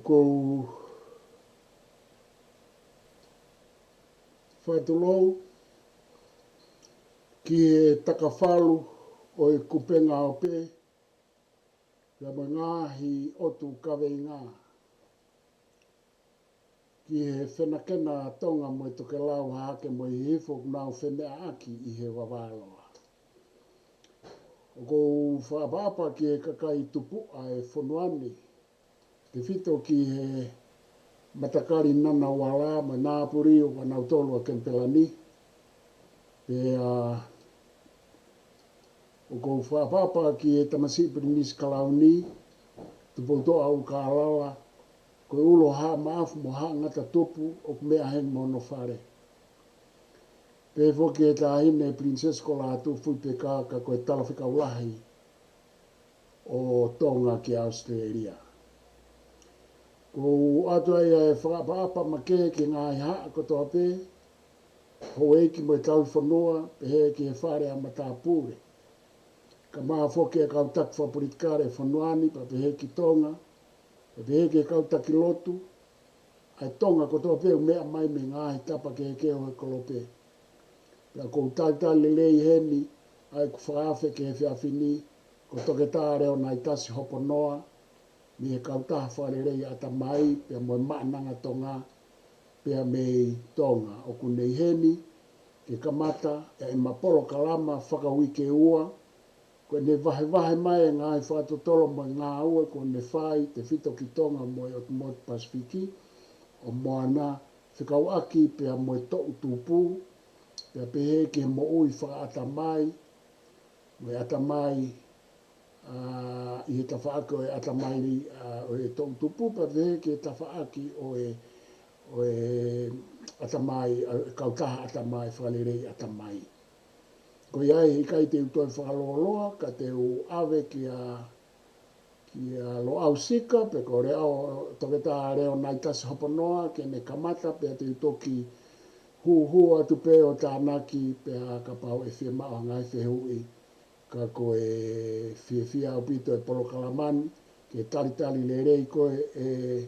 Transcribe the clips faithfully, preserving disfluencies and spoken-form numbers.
ʻOku ou fakatulou ki he takafalu ʻo e kupenga ope, pea mo e ngaahi ʻotu kaveinga ki he fenakena ʻa Tonga mo e tokelau hahake mo e hihifo ʻoku nau femeʻaʻaki ʻi he vavā loa. ʻOku ou fakaʻapaʻapa ki he kakai tupuʻa ʻo e fonua ni, tefito ki he matakali Ngunnawal mo Ngambri ʻo kinautolu ʻa Kenipela ni. Pea ʻoku ou fakaʻapaʻapa ki he tamasiʻi Pilinisi Kalauni, Tupoutoʻa ʻUlukalala, ko e ʻulu ʻo Haʻa Maʻafu mo Haʻa Ngata Tupu ʻoku meʻa heni mo hono fale. Pehē foki ki he Taʻahine Pilinisesi ko Lātūfuipeka, ka ko e Talafekau Lahi ʻo Tonga ki ʻAositelēlia. ʻOku ou ʻoatu ai ʻa e fakaʻapaʻapa makehe ki he ngaahi haʻa kotoa pē, houʻeiki mo e tauhi fonua, pehē ki he fale ʻa Matāpule, kae ʻumaʻā foki ʻa e kau taki fakapolitikale ʻo e fonua ni, pea pehē ki Tonga, pea pehē ki he kau taki lotu, ʻa e Tonga kotoa pē ʻoku meʻa mai mei he ngaahi tapa kehekehe ʻo e kolope. Pea ʻoku ou talitali lelei heni ʻa ʻeku fakaafe ki he efiafi ni, ko Toketā Leonaitasi Hoponoa, mei he Kautaha Fakalelei ʻAtamai, pea mo e Maʻananga Tonga, pea mei Tonga. ʻOku ne ʻi heni ke kamata ʻa ʻema polokalama fakauike ua, ko ʻene vahevahe mai e ngaahi fakatotolo mo e ngāue kuo ne fai tefito ki Tonga mo e ʻOtu Motu Pasifiki ʻo Moana, fekauʻaki pea mo e toʻutupu, pea pehē ki he moʻui fakaʻatamai, mo e ʻatamai, ʻa, ʻi he tafaʻaki ʻo e ʻatamai, ʻa, ʻo e toʻutupu, pea pehē ki he tafaʻaki ʻo e, ʻo e ʻatamai, ʻa, kautaha ʻatamai, Fakalelei ʻAtamai. Ko ia ai, he ʻikai te u toe fakalōloa, ka te u ʻave kia, kia Loʻau Sika, pe ko Leʻau, Toketā Leonaitasi Hoponoa, ke ne kamata, pea te u toki hūhū atu pē ʻo tānaki, pea kapau ʻe fiemaʻu ha ngaahi fehuʻi. Ka ko e fiefia ʻaupito e polokalama ni, ke talitali lelei koe ʻe,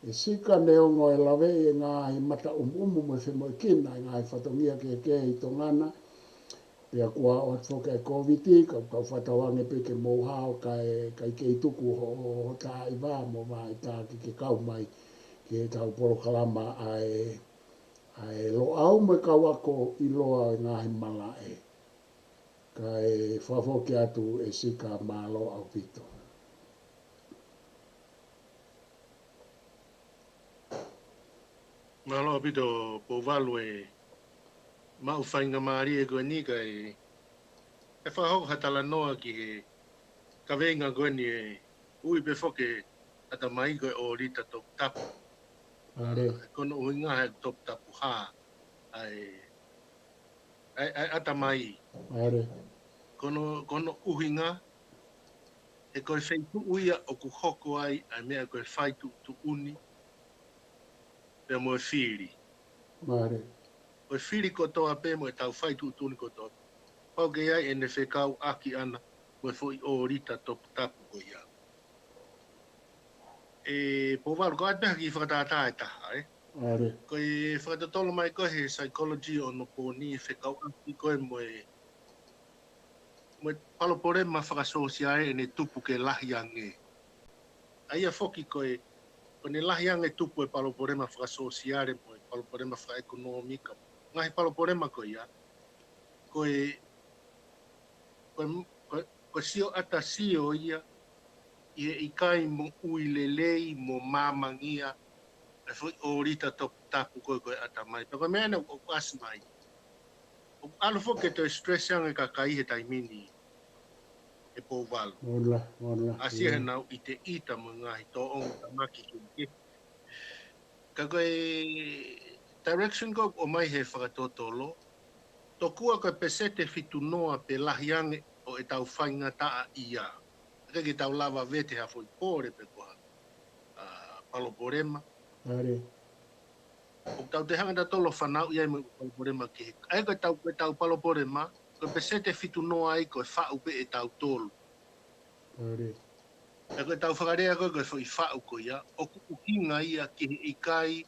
ʻe Sika, neongo e laveʻi e ngaahi mata ʻumuʻumu mo e femoʻuekina e ngaahi fatongia kehekehe ʻi Tonga na. Pea kuo ʻoatu foki ʻa e Kōviti, ka, ka u fakatauange pē ke mou hao kae, kae kei tuku ho, ho, ho taʻaʻiva mo vaʻe taki ke kau mai ki heʻetau polokalama ʻa e, ʻa e Loʻau mo e kau ako ʻiloa e ngaahi malaʻe. Kae fakafoki atu ʻe Sika, mālō ʻaupito. Mālō ʻaupito Pouvalu e maʻu faingamālie ko eni kae, ʻe fakahoko ha talanoa ki he kaveinga ko eni ʻe ui pē foki ʻatamai ko e ʻōlita toputapu. Mālie. Ko hono ʻuhinga he toputapu hā, ʻa e, ʻa e, ʻa e ʻatamai. Mālie. Ko hono, ko hono ʻuhinga, he ko e feituʻu ia ʻoku hoko ai ʻa e meʻa ko e fai tuʻutuʻuni, pea mo e fili. Mālie. Ko e fili kotoa pē mo ʻetau fai tuʻutuʻuni kotoa pē, pau ke ʻi ai ʻene fekauʻaki ʻana mo e foʻi ʻōlita toputapu ko ia. ʻE Pouvalu, ko ʻeku ʻai pē ha kiʻi fakatātā ʻe taha, ē? Mālie. Ko e fakatotolo mai ko ē he psychology ʻo onopooni, fekauʻaki ko ē mo e, mo e palopalema fakasōsiale ʻene tupu ke lahi ange. ʻA ia foki ko e, ko ʻene lahi ange tupu e palopalema fakasōsiale mo e palopalema fakaʻekonōmika, ngaahi palopalema ko ia, ko e, ko e, ko e, ko e sio ʻata sio ia ʻi he ʻikai moʻui lelei mo māmangia e foʻi ʻōlita toputapu ko ē ko e ʻatamai. Pea ko e meʻa ena ʻoku ʻasi mai, ʻoku ʻalu foki ke toe stress ange e kakai he taimi ni, ʻe Pouvalu. Mālie, mālie. ʻAsi ia he nau ʻiteʻita mo e ngaahi tōʻonga tamaki kehekehe. Ka ko e direction ko ē ʻoku ʻomai he fakatotolo, tokua ko e peseti ʻe fitu noa pe lahi ange ʻo ʻetau faingataʻaʻia. ʻIkai ke tau lava vete ha foʻi pole pe ko ha, ʻa, palopalema. Mālie. ʻOku tau toe hanga ʻo totolo fanauʻi ai mo e palopalema kehe. ʻA ia ko ʻetau, ko ʻetau palopalema, ko e peseti ʻe fitu noa ai ko e faʻu pē ʻe tautolu. Mālie. Pea ko ʻetau fakalea ko ē ko e foʻi faʻu ko ia, ʻoku ʻuhinga ia ki he ʻikai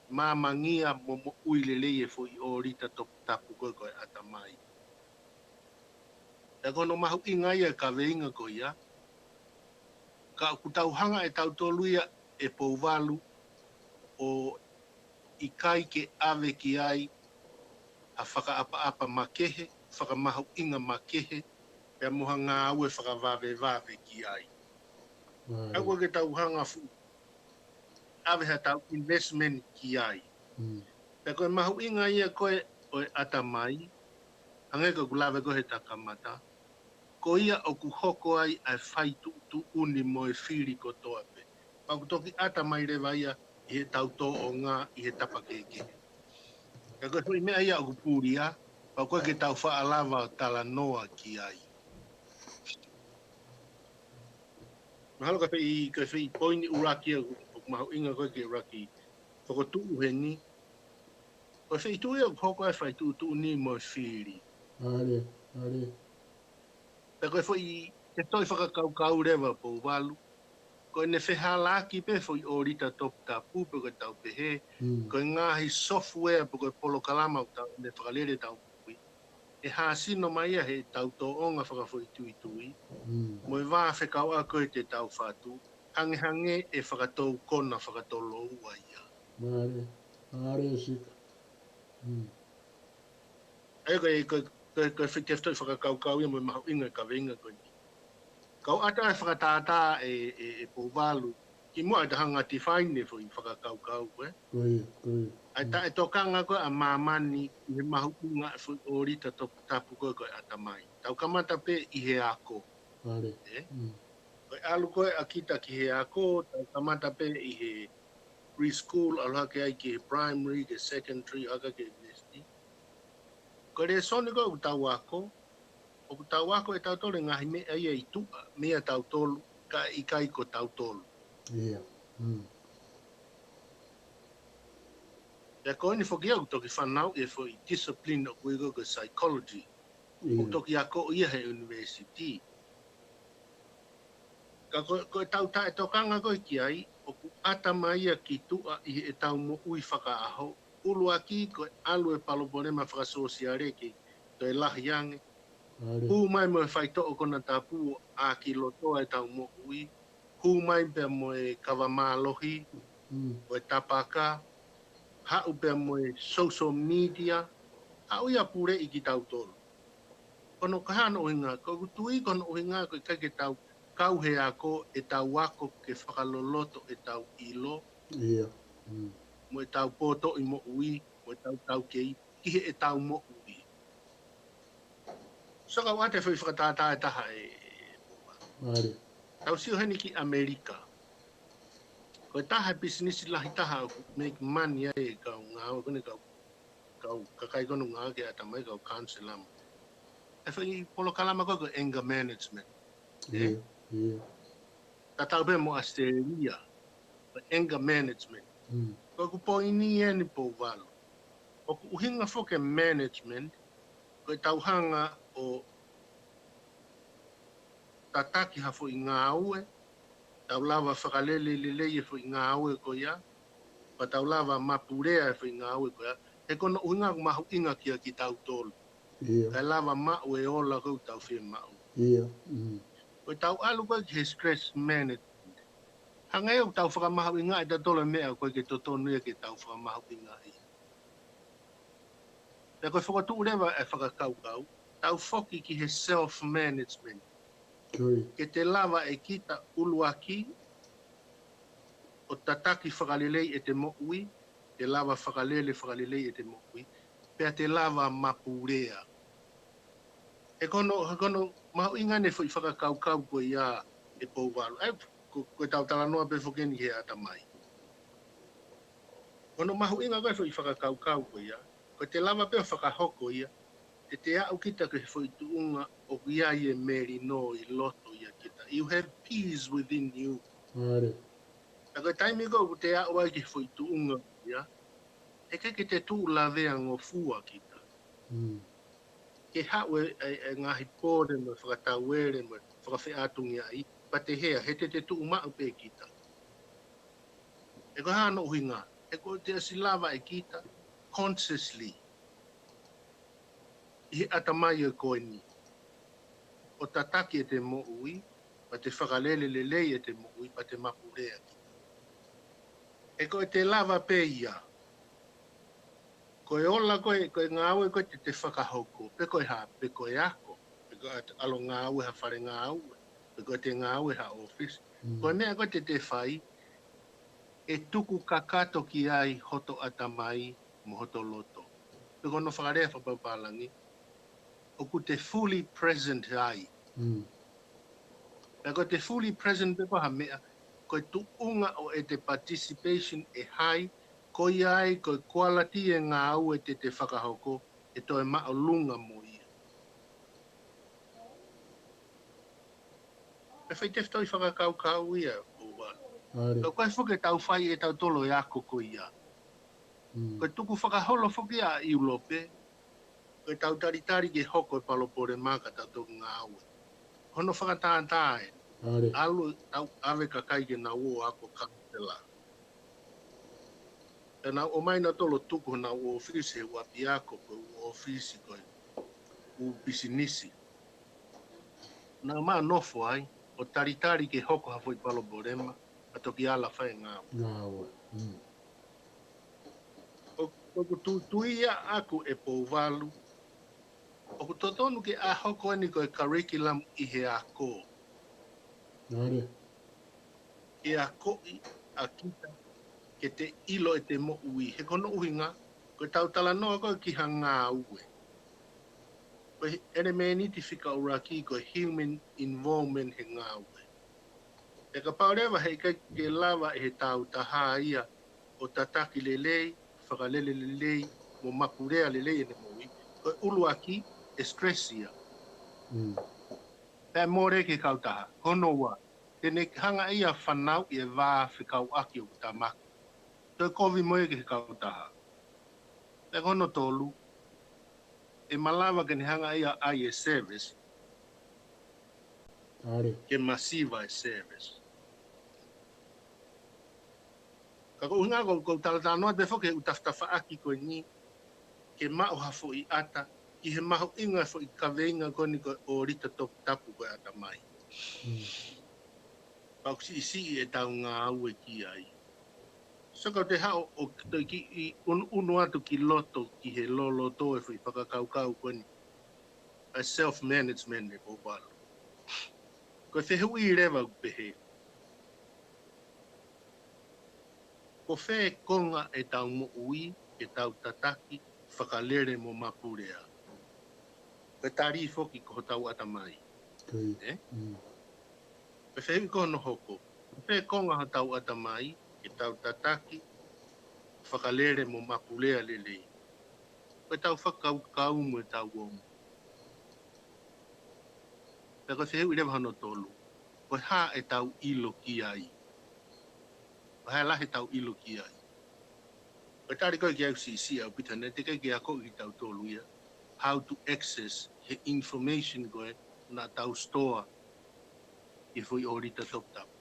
māmangia mo moʻui lelei e foʻi ʻōlita toputapu ko ē ko e ʻatamai. Pea ko hono mahuʻinga ia e kaveinga ko ia, ka ʻoku tau hanga ʻe tautolu ia ʻe Pouvalu ʻo ʻikai ke ʻave ki ai ha fakaʻapaʻapa makehe, fakamahuʻinga makehe, pea mo ha ngāue fakavavevave ki ai. Ka ʻoku ʻikai ke tau hanga fuʻu ʻave ha tau investment ki ai. Pea ko e mahuʻinga ia ko ē ʻo e ʻatamai, hangē ko ʻeku lave ko ē he takamata, ko ia ʻoku hoko ai ʻa e fai tuʻutuʻuni mo e fili kotoa pē. Pea ʻoku toki ʻatamai leva ia ʻi heʻetau tōʻonga ʻi he tapa kehekehe. Ka ko e foʻi meʻa ia ʻoku pulia, pea ʻoku ʻikai ke tau faʻa lava ʻo talanoa ki ai. Mahalo ko e foʻi, ko e foʻi poini ʻuluaki ia ʻoku mahuʻinga ko ē ke ʻuluaki fokotuʻu heni. Ko e foʻi tuʻu ia ʻoku hoko ai e fai tuʻutuʻuni mo e fili. ʻAle, ʻale. Pea ko e foʻi, ke toe fakakaukau leva Pouvalu. Ko ʻene fehālaaki pē foʻi ʻōlita toputapu pe ko e tau pehē. Ko e ngaahi software pe ko e polokalama ʻoku tau ne fakalele tau moʻui. ʻE hāsino mai ia heʻetau tōʻonga fakafoʻituitui. Mo e vā fekauʻaki ko ē te tau fatu. Hangehangē ʻe fakatou kona fakatoloua ia. ʻAle, ʻale Sika. ʻA ia ko e, ko e, ko e, ko e foʻi tefitoʻi fakakaukau ia mo e mahuʻinga e kaveinga ko eni. Kau ʻata e fakatātā ʻe, ʻe, ʻe Pouvalu, kimuʻa ʻe ta hanga define e foʻi fakakaukau, ē? Ko ia, ko ia. ʻA e taʻetokanga ko ē ʻa māmani ʻi he mahuʻinga e foʻi ʻōlita toputapu ko ē ko e ʻatamai. Tau kamata pē ʻi he ako. ʻAle. Ē? Ko e ʻalu ko ē ʻa kita ki he ako, tau kamata pē ʻi he preschool, ʻalu hake ai ki he primary, ki he secondary, hake ki he university. Ko e lēsoni ko ē ʻoku tau ako, ʻoku tau ako ʻe tautolu e ngaahi meʻa ia ʻi tuʻa, meia tautolu, ka ʻikai ko tautolu. ʻIa. Pea ko eni foki ia ʻoku toki fanauʻi e foʻi discipline ʻoku ui ko e psychology. ʻOku toki ako ia he university. Ka ko, ko ʻetau taʻetokanga ko ē ki ai, ʻoku ʻata mai ia ki tuʻa ʻi heʻetau moʻui fakaʻaho. ʻUluaki ko e ʻalu e palopalema fakasōsiale ke toe lahi ange. Hū mai mo e faitoʻo konatapu ʻo ʻākilotoa ʻetau moʻui. Hū mai pea mo e kava mālohi, mo e tapaka, haʻu pea mo e social media, haʻu ia puleʻi kitautolu. Ko hono ʻuhinga, ko ʻeku tui ko hono ʻuhinga ko e ʻikai ke tau kau he ako, ʻetau ako ke fakaloloto ʻetau ʻilo, mo ʻetau pōtoʻi moʻui, mo ʻetau taukei, ki heʻetau moʻui. So kau ʻata e foʻi fakatātā ʻe taha ē. Tau sio heni ki ʻAmelika. Ko e taha e pisinisi lahi taha ʻoku make money ai e kau ngāue ko eni kau, kau kakai ko eni ngāue ki he ʻatamai kau counselor. E foʻi polokalama ko ē ko e anger management. ʻIa, ʻia. Tatau pē mo ʻAositelēlia, ko e anger management. Ko ʻeku poini eni Pouvalu. ʻOku ʻuhinga foki e management, ko ʻetau hanga ʻo tataki ha foʻi ngāue, tau lava fakalele lelei e foʻi ngāue ko ia, pea tau lava mapulea e foʻi ngāue ko ia, he ko hono ʻuhinga ʻoku mahuʻinga kia kitautolu. Kae lava maʻu e ola ko ē ʻoku tau fiemaʻu. Ko ʻetau ʻalu ko ē ki he stress management. Hangē ʻoku tau fakamahuʻingaʻi ʻe tautolu e meʻa ʻoku ʻikai ke totonu ia ke tau fakamahuʻingaʻi. Pea ko e fokotuʻu leva e fakakaukau, tau foki ki he self-management. Ke te lava ʻe kita ʻuluaki ʻo tataki fakalelei ʻete moʻui, te lava fakalele fakalelei ʻete moʻui, pea te lava mapulea. He ko hono, he ko hono mahuʻinga eni e foʻi fakakaukau ko ia ē Pouvalu. ʻAi, ko, ko ʻetau talanoa pē foki eni he ʻatamai. Ko hono mahuʻinga ko ē foʻi fakakaukau ko ia, ko ʻete lava pē ʻo fakahoko ia, te te aʻu kita ki he foʻi tuʻunga ʻoku ʻi ai e melino ʻi loto ʻia kita. You have peace within you. Ka ko e taimi ko ē ʻoku te aʻu ai ki he foʻi tuʻunga ia, heʻikai ke te tuʻu laveangofua kita. Ke haʻu e, e, e ngaahi pole mo e fakatauele mo e fakafeʻātungiaʻi, Pea te hea, he te te tuʻu maʻu pē kita. He ko e hā hono ʻuhinga, he ko e te ʻosi lava ʻe kita, consciously, ʻi he ʻatamai ʻo e ko eni, ʻo tataki ʻete moʻui, pea te fakalele lelei ʻete moʻui, pea te mapulea kita. He ko e te lava pē ia, ko e ola ko ē, ko e ngāue ko ē te te fakahoko, pe ko e hā, pe ko e ako, pe ko e ʻalu ngāue ha fale ngāue, pe ko e te ngāue ha ʻōfisi. Ko e meʻa ko ē te te fai, ʻe tuku kakato ki ai hoto ʻatamai mo hoto loto. Pe ko hono fakalea fakapapālangi, ʻoku te fully present ai. Pea ko e te fully present pe ko ha meʻa, ko e tuʻunga ʻo ʻete participation ʻe hai, ko ia ai ko e quality e ngāue te te fakahoko, ʻe toe māʻolunga mo ia. Pea fai tefitoʻi fakakaukau ia, ʻo ua. Ko e foki ʻetau fai ʻe tautolu e ako ko ia. Ko e tukufakaholo foki ʻa ʻIulope, ko ʻetau talitali ke hoko e palopalema ka tautolu ngāue. Hono fakatātā ē. ʻAlu tau ʻave kakai ke nau ō ako counselor. Pea nau ō mai nautolu ʻo tuku honau ʻōfisi he ʻū ʻapiako, ko e ʻū ʻōfisi, ko e ʻū pisinisi. Nau ō mai ʻo nofo ai, ʻo talitali ke hoko ha foʻi palopalema, ʻa toki ala fai ngāue. ʻOku, ʻoku tūtū ia ʻaku ʻe Pouvalu, ʻoku totonu ke ʻā hoko eni ko e curriculum ʻi he ako. Ke akoʻi ʻa kita, ke te ʻilo ʻete moʻui. He ko hono ʻuhinga, ko ʻetau talanoa ko ē ki ha ngāue, ko e ʻelemēniti fika ʻuluaki ko e human involvement he ngāue. Pea kapau leva he ʻikai ke lava ʻe he tautaha ia ʻo tataki lelei, fakalele lelei, mo mapulea lelei ʻene moʻui, ko e ʻuluaki, ʻe stress ia. Pea mole ki he kautaha. Ko hono ua, te ne hanga ia ʻo fanauʻi e vā fekauʻaki ʻoku tāmaki. Toe kovi mo ia ki he kautaha. Pea ko hono tolu, ʻe malava ke ne hanga ia ʻo ʻai e service ke masiva e service. Ka ko e ʻuhinga ko, ko u talatalanoa pē foki he ʻū tafatafaʻaki ko eni, ke maʻu ha foʻi ʻata, ki he mahuʻinga e foʻi kaveinga ko eni ko e ʻōlita toputapu ko e ʻatamai. Pea ʻoku siʻisiʻi ʻetau ngāue ki ai. So ka te haʻu ʻo, ʻo toe kiʻi ʻunuʻunu atu ki loto, ki he loloto e foʻi fakakaukau ko eni, ʻa e self-management ʻe Pouvalu. Ko e fehuʻi leva ʻoku pehē, ko fē konga ʻetau moʻui ke tau tataki, fakalele mo mapulea? Ko e tali foki ko hotau ʻatamai. Ko e fehuʻi ko hono hoko, ko fē konga hotau ʻatamai ke tau tataki, fakalele mo mapulea lelei? Ko ʻetau fakakaukau mo ʻetau ongo. Pea ko e fehuʻi leva hono tolu, ko e hā ʻetau ʻilo ki ai? Ko e hā e lahi ʻetau ʻilo ki ai? Ko e tali ko ē ki ai ʻoku siʻisiʻi ʻaupito, naʻe teʻeki ke akoʻi kitautolu ia how to access he information ko ē naʻa tau store ʻi he foʻi ʻōlita toputapu.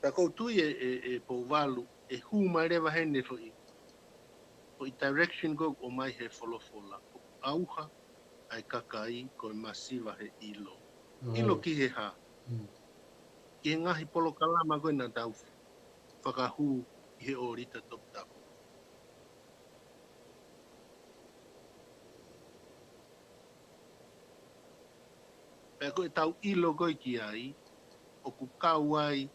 Pea ʻoku ou tui ʻe, ʻe, ʻe Pouvalu, ʻe hū mai leva heni foʻi, foʻi direction ko ē ʻoku ʻomai he folofola, ʻoku ʻauha ʻa e kakai ko e masiva he ʻilo. ʻIlo ki he hā? Ki he ngaahi polokalama ko ē naʻa tau fakahū ʻi he ʻōlita toputapu. Pea ko ʻetau ʻilo ko ē ki ai, ʻoku kau ai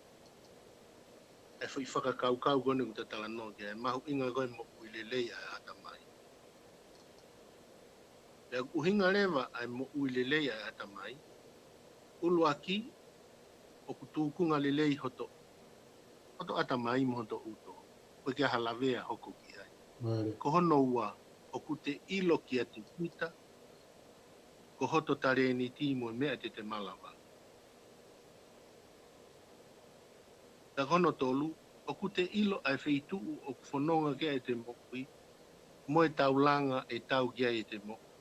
e foʻi fakakaukau ko eni ʻoku ta talanoa ki ai, mahuʻinga ko ē moʻui lelei ʻa e ʻatamai. Pea ʻuhinga leva ʻa e moʻui lelei ʻa e ʻatamai, ʻuluaki, ʻoku tūkunga lelei hoto, hoto ʻatamai mo hoto ʻuto, ʻoku ʻikai ha lavea hoko ki ai. Ko hono ua, ʻoku te ʻilo kiate kita, ko hoto talēniti mo e meʻa te te malava. Pea ko hono tolu, ʻoku te ʻilo ʻa e feituʻu ʻoku fononga ki ai ʻete moʻui, mo e taulanga ʻe tau ki ai ʻete moʻui.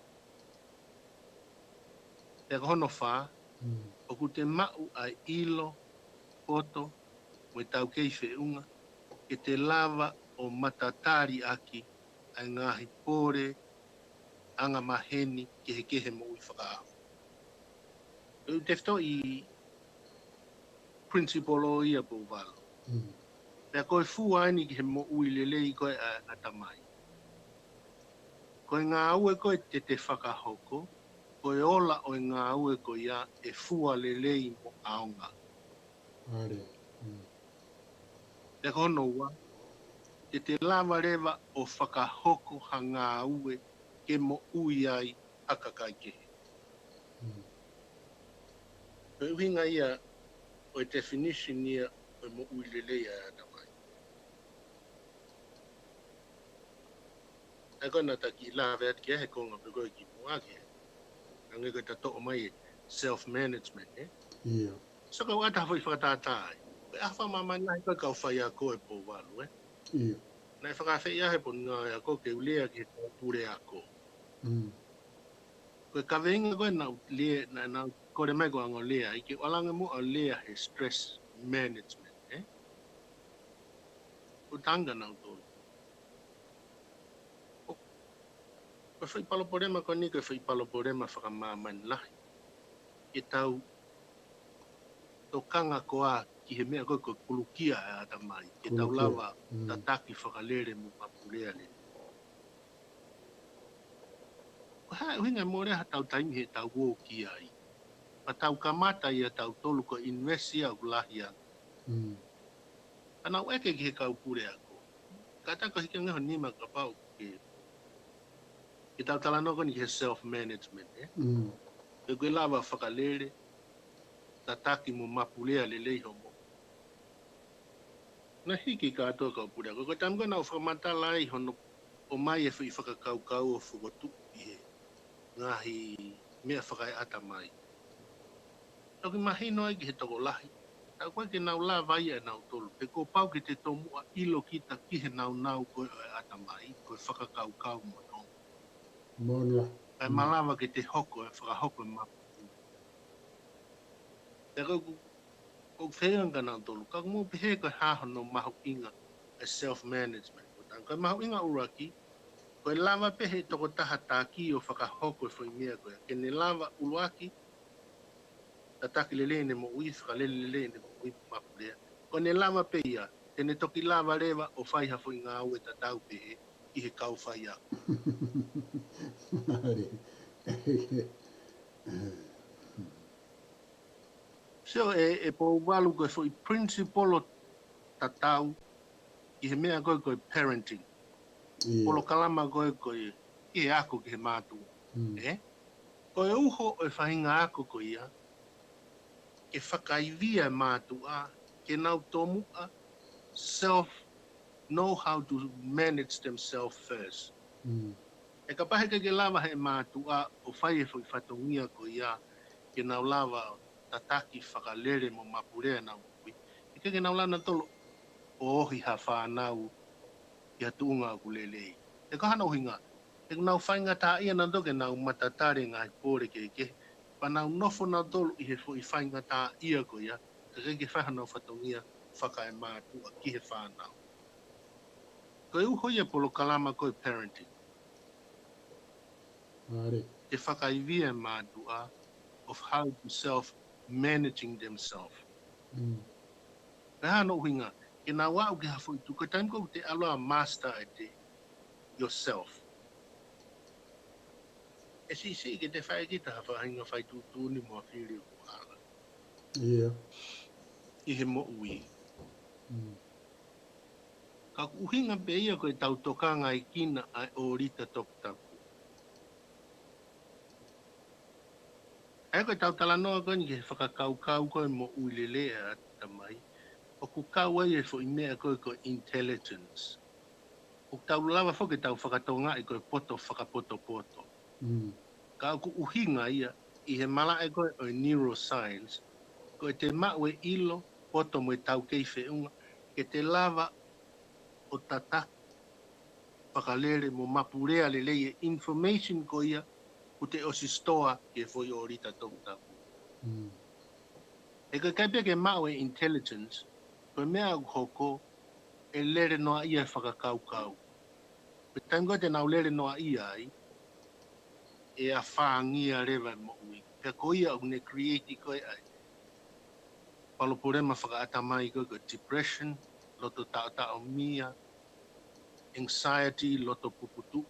Pea ko hono fā, ʻoku te maʻu ʻa e ʻilo, poto, mo e taukei feʻunga, ke te lava ʻo matatali ʻaki ʻa e ngaahi pole angamaheni kehekehe moʻui fakaʻaho. ʻOku tefitoʻi principle ia Pouvalu. Pea ko e fua eni ki he moʻui lelei ko ē ʻa e ʻatamai. Ko e ngāue ko ē te te fakahoko, ko e ola ʻo e ngāue ko ia ʻe fua lelei mo ʻaonga. Pea ko hono ua, te te lava leva ʻo fakahoko ha ngāue ke moʻui ai ha kakai kehe. Ko e ʻuhinga ia ʻo e definition ia ʻo e moʻui lelei ʻa e ʻatamai. ʻA ia ko ena ta kiʻi lave atu ki ai he konga pē ko ē kimuʻa ki he, hangē ko e ta toʻo mai e self-management, ē? So kau ʻata ha foʻi fakatātā ai. Ko e ʻaho fakamāmani lahi ko e kau faiako ʻe Pouvalu, ē? Naʻe fakaafeʻi au he Potungāue Ako ke u lea ki he kau puleako. Ko e kaveinga ko ē naʻa ku lea, naʻa, naʻa ku kole mai ko e anga ʻo e lea, ʻikai ke u ʻalu ange muʻa ʻo lea he stress management, ē? Ko e tangata naʻa ku tolu. Ko, ko e foʻi palopalema ko eni, ko e foʻi palopalema fakamāmani lahi. Ke tau tokanga koā ki he meʻa ko ē ko e kulukia ʻa e ʻatamai, ke tau lava tataki fakalele mo mapulea lelei. Ko e hā e ʻuhinga ʻe mole ha tau taimi he tau ō ki ai? Pea tau kamata ia tautolu ko e invest ia ʻoku lahi ange. Pea naʻa ku ʻeke ki he kau puleako. Kātaki ʻo hiki ange ho nima kapau ke, ke tau talanoa ko eni ki he self-management, ē? Ke ke lava fakalele, tataki mo mapulea lelei hoʻo moʻui. Naʻe hiki kātoa kau puleako. Ko e taimi ko ē naʻa ku fakamatala ai hono ʻomai e foʻi fakakaukau ʻo fokotuʻu ʻi he ngaahi meʻa fakaeʻatamai. Toki mahino ai ki he tokolahi. Ka ʻoku ʻikai ke nau lava ia ʻe nautolu. Pea kuo pau ke te tomuʻa ʻilo kita ki he nāunau ko ē ʻo e ʻatamai, ko e fakakaukau mo hono. Kae malava ke te hoko, ʻe fakahoko e mapu. Pea ko ʻeku, ʻoku feinga kia nautolu. Ka ʻoku mou pehē ko e hā hono mahuʻinga e self-management. Ko e mahuʻinga ʻuluaki, ko e lava pē he tokotaha taki ʻo fakahoko e foʻi meʻa ko ē. Ke ne lava ʻuluaki, tataki lelei ʻene moʻui, fakalele lelei ʻene moʻui mo mapulea. Ko ʻene lava pē ia, te ne toki lava leva ʻo fai ha foʻi ngāue tatau pehē ʻi he kau faiako. So, ē, ē Pouvalu ko e foʻi principle tatau ʻi he meʻa ko ē ko e parenting. Polokalama ko ē ko ē ʻi he ako ki he mātuʻa. Ē? Ko e uho ʻo e faʻahinga ako ko ia, ke fakaivia e mātuʻa, ke nau tomuʻa self, know how to manage themselves first. ʻE kapau he ʻikai ke lava he mātuʻa ʻo fai e foʻi fatongia ko ia, ke nau lava tataki fakalele mo mapulea ʻenau moʻui. ʻIkai ke nau lava nautolu ʻo ohi ha fānau ʻi ha tuʻunga ʻoku lelei. Ē, ko hono ʻuhinga, ʻe nau faingataʻaʻia nautolu ke nau matatali e ngaahi pole kehekehe, pea nau nofo nautolu ʻi he foʻi faingataʻaʻia ko ia, kae ʻikai ke fai hanau fatongia fakaemātuʻa ki he fānau. Ko e uho ia e polokalama ko e parenting. Ke fakaivia e mātuʻa of how to self managing themselves. Pea hano ʻuhinga, ke nau aʻu ki ha foʻi tuʻu, ko e taimi ko ē ʻoku te ʻalu ʻo master ʻete yourself. ʻE siʻisiʻi ke te fai kita ha faʻahinga fai tuʻutuʻuni mo ha fili ʻoku hala. ʻI he moʻui. Ka ʻoku ʻuhinga pē ia ko ʻetau tokangaʻi kinaua e ʻōlita toputapu. ʻA ia ko ʻetau talanoa ko eni ki he fakakaukau ko e moʻui lelei ʻa e ʻatamai, ʻoku kau ai e foʻi meʻa ko e ko e intelligence. ʻOku tau lava foki ke tau fakatongaʻi ko e poto fakapotopoto. Ka ʻoku ʻuhinga ia ʻi he malaʻe ko e ʻo e neuroscience, ko ʻete maʻu e ʻilo, poto mo e taukei feʻunga, ke te lava ʻo tataki fakalele mo mapulea lelei e information ko ia ʻoku te ʻosi sitoa ki he foʻi ʻōlita toputapu. Mm. He ko e ʻikai pē ke maʻu e intelligence, ko e meʻa ʻoku hoko, ʻe lele noaʻia e fakakaukau. Pea taimi ko ē te nau lele noaʻia ai, ʻe afāngia leva e moʻui. Pea ko ia ʻoku ne create ko ē ʻa e palopalema fakaʻatamai ko ē, ko e depression, loto taʻotaʻomia, anxiety, loto puputuʻu.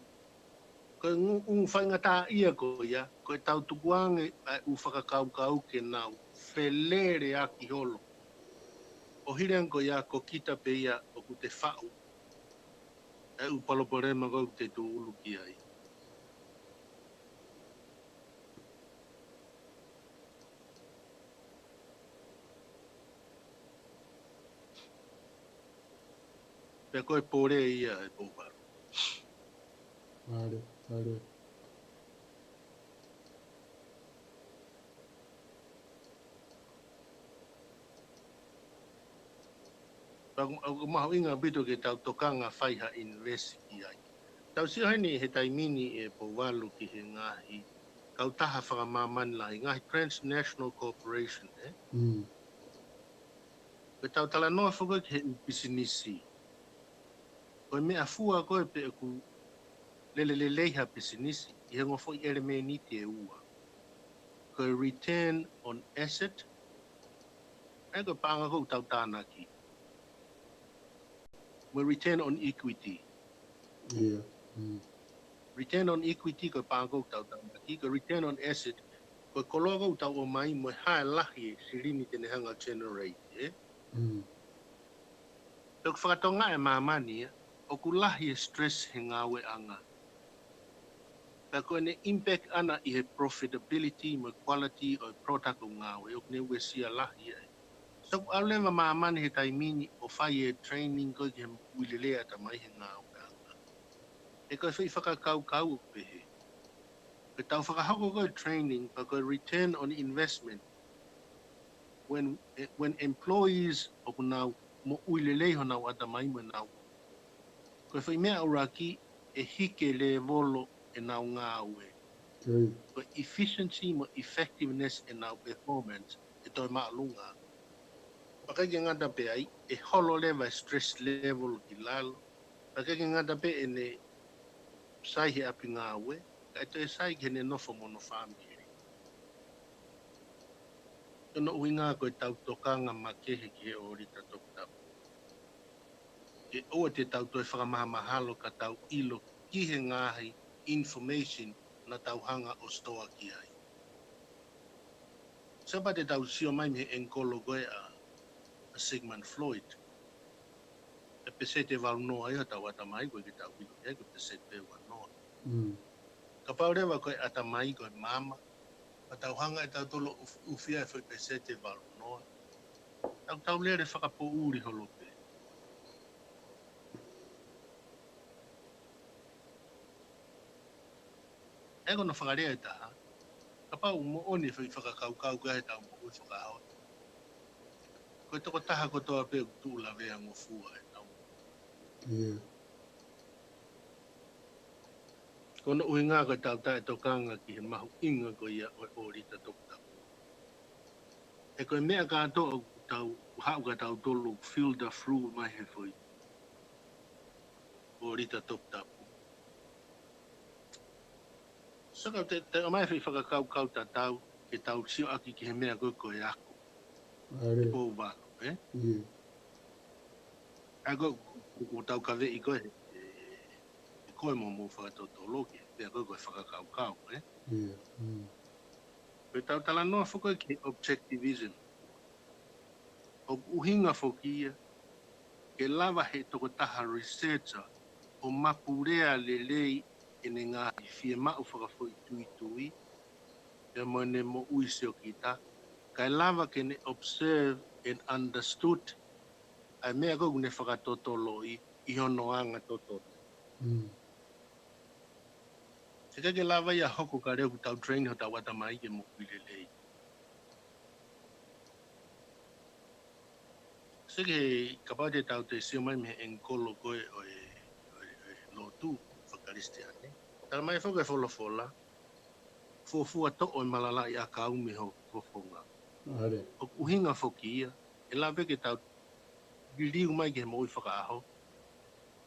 Ko e ngū-, ʻū faingataʻaʻia ko ia, ko e tau tukuange ʻa e ʻū fakakaukau ke nau feleleʻaki holo. ʻO hili ange ko ia, ko kita pē ia ʻoku te faʻu ʻa e ʻū palopalema ko ē ʻoku te tūʻulu ki ai. Pea ko e pole ia ʻe Pouvalu. Mālie, mālie. Pea ʻoku, ʻoku mahuʻinga ʻaupito ke tau tokanga fai ha invest ki ai. Tau sio heni he taimi ni ʻe Pouvalu ki he ngaahi kautaha fakamāmani lahi, ngaahi transnational corporation, ē? Mm. Ko e tau talanoa foki ki he ʻū pisinisi. Ko e meʻafua ko ē pē ʻoku lele lelei ha pisinisi, ʻi he ongo foʻi ʻelemēniti ʻe ua. Ko e return on asset, ʻa ia ko e paʻanga ko ē ʻoku tau tānaki. Mo e return on equity. Ia. Mm. Return on equity ko e paʻanga ko ē ʻoku tau tānaki, ko e return on asset, ko e koloa ko ē ʻoku tau ʻomai mo e hā e lahi e silini te ne hanga ʻo generate, ē? Mm. Pea ʻoku fakatonga e māmani ia, ʻoku lahi e stress he ngāueʻanga. Pea ko ʻene impact ʻana ʻi he profitability mo e quality ʻo e product ʻoku ngāue, ʻoku ne uesia lahi ai. So ʻoku ʻalu leva māmani he taimi ni ʻo fai e training ko ē ki he moʻui lelei ʻatamai he ngāueʻanga. He ko e foʻi fakakaukau ʻoku pehē. Ke tau fakahoko ko ē training, pea ko e return on investment. When, eh, when employees ʻoku nau moʻui lelei honau ʻatamai mo ʻenau. Ko e foʻi meʻa ʻuluaki ʻe hiki e lēvolo ʻenau ngāue. Ko e efficiency mo e effectiveness ʻenau performance ʻe toe māʻolunga. Pea ʻikai ke ngata pē ai, ʻe holo leva e stress level ki lalo. Pea ʻikai ke ngata pē ʻene sai he ʻapi ngāue, kae toe sai ki heʻene nofo mo hono fāmili. Ko hono ʻuhinga ko e tau tokanga makehe ki he ʻōlita toputapu. Ke ʻoua te tau toe fakamahamahalo ka tau ʻilo ki he ngaahi information naʻa tau hanga ʻo sitoa ki ai. Sio pē te tau sio mai mei he ʻengikolo ko ē ʻa, ʻa Sigmund Freud. ʻE peseti ʻe valu noa ia hotau ʻatamai ko ē ke tau ʻilo ia ko e peseti pē ua noa. Mm. Kapau leva ko e ʻatamai ko e maama, ka tau hanga ʻe tautolu ʻo ʻuf-, ʻufiʻi e foʻi peseti ʻe valu noa. Tau, tau lele fakapoʻuli holo pē. ʻE ko hono fakalea ʻe taha, kapau moʻoni e foʻi fakakaukau ko ē he tau moʻui fakaʻaho. Ko e tokotaha kotoa pē ʻoku tuʻu lavea ngofua he tau. Ia. Ko hono ʻuhinga ko e tau taʻetokanga ki he mahuʻinga ko ia ʻo e ʻōlita toputapu. He ko e meʻa kātoa ʻoku tau, haʻu kia tautolu ʻoku filter through mai he foʻi ʻōlita toputapu. So ka te, te ʻomai e foʻi fakakaukau tatau, ke tau sioʻaki ki he meʻa ko ē ko e ako. ʻAle. Pouvalu, ē? Ia. ʻA ia ko, ko, ko tau kaveʻi ko ē, ē, ē ko e mo mo fakatotolo ki he meʻa ko ē ko e fakakaukau, ē? Ia. Mm. Ko e tau talanoa foki ki he objectivism. ʻOku ʻuhinga foki ia, ke lava he tokotaha researcher ʻo mapulea lelei ʻene ngaahi fiemaʻu fakafoʻituitui, pea mo ʻene moʻui siokita, kae lava ke ne observe and understood ʻa e meʻa ko ē ʻoku ne fakatotoloʻi ʻi hono anga totonu. Mm. He ʻikai ke lava ia hoko ka leva ʻoku tau train hotau ʻatamai ke moʻui lelei. Seke, kapau te tau toe sio mai mei he ʻengikolo ko ē ʻo e, ʻo e, ʻo e lotu fakakalisitiane. Tala mai foki e folofola, fuofua toʻo e malalaʻi ʻakau mei ho fofonga. ʻOku ʻuhinga foki ia, ʻe lava ke tau liliu mai ki he moʻui fakaʻaho.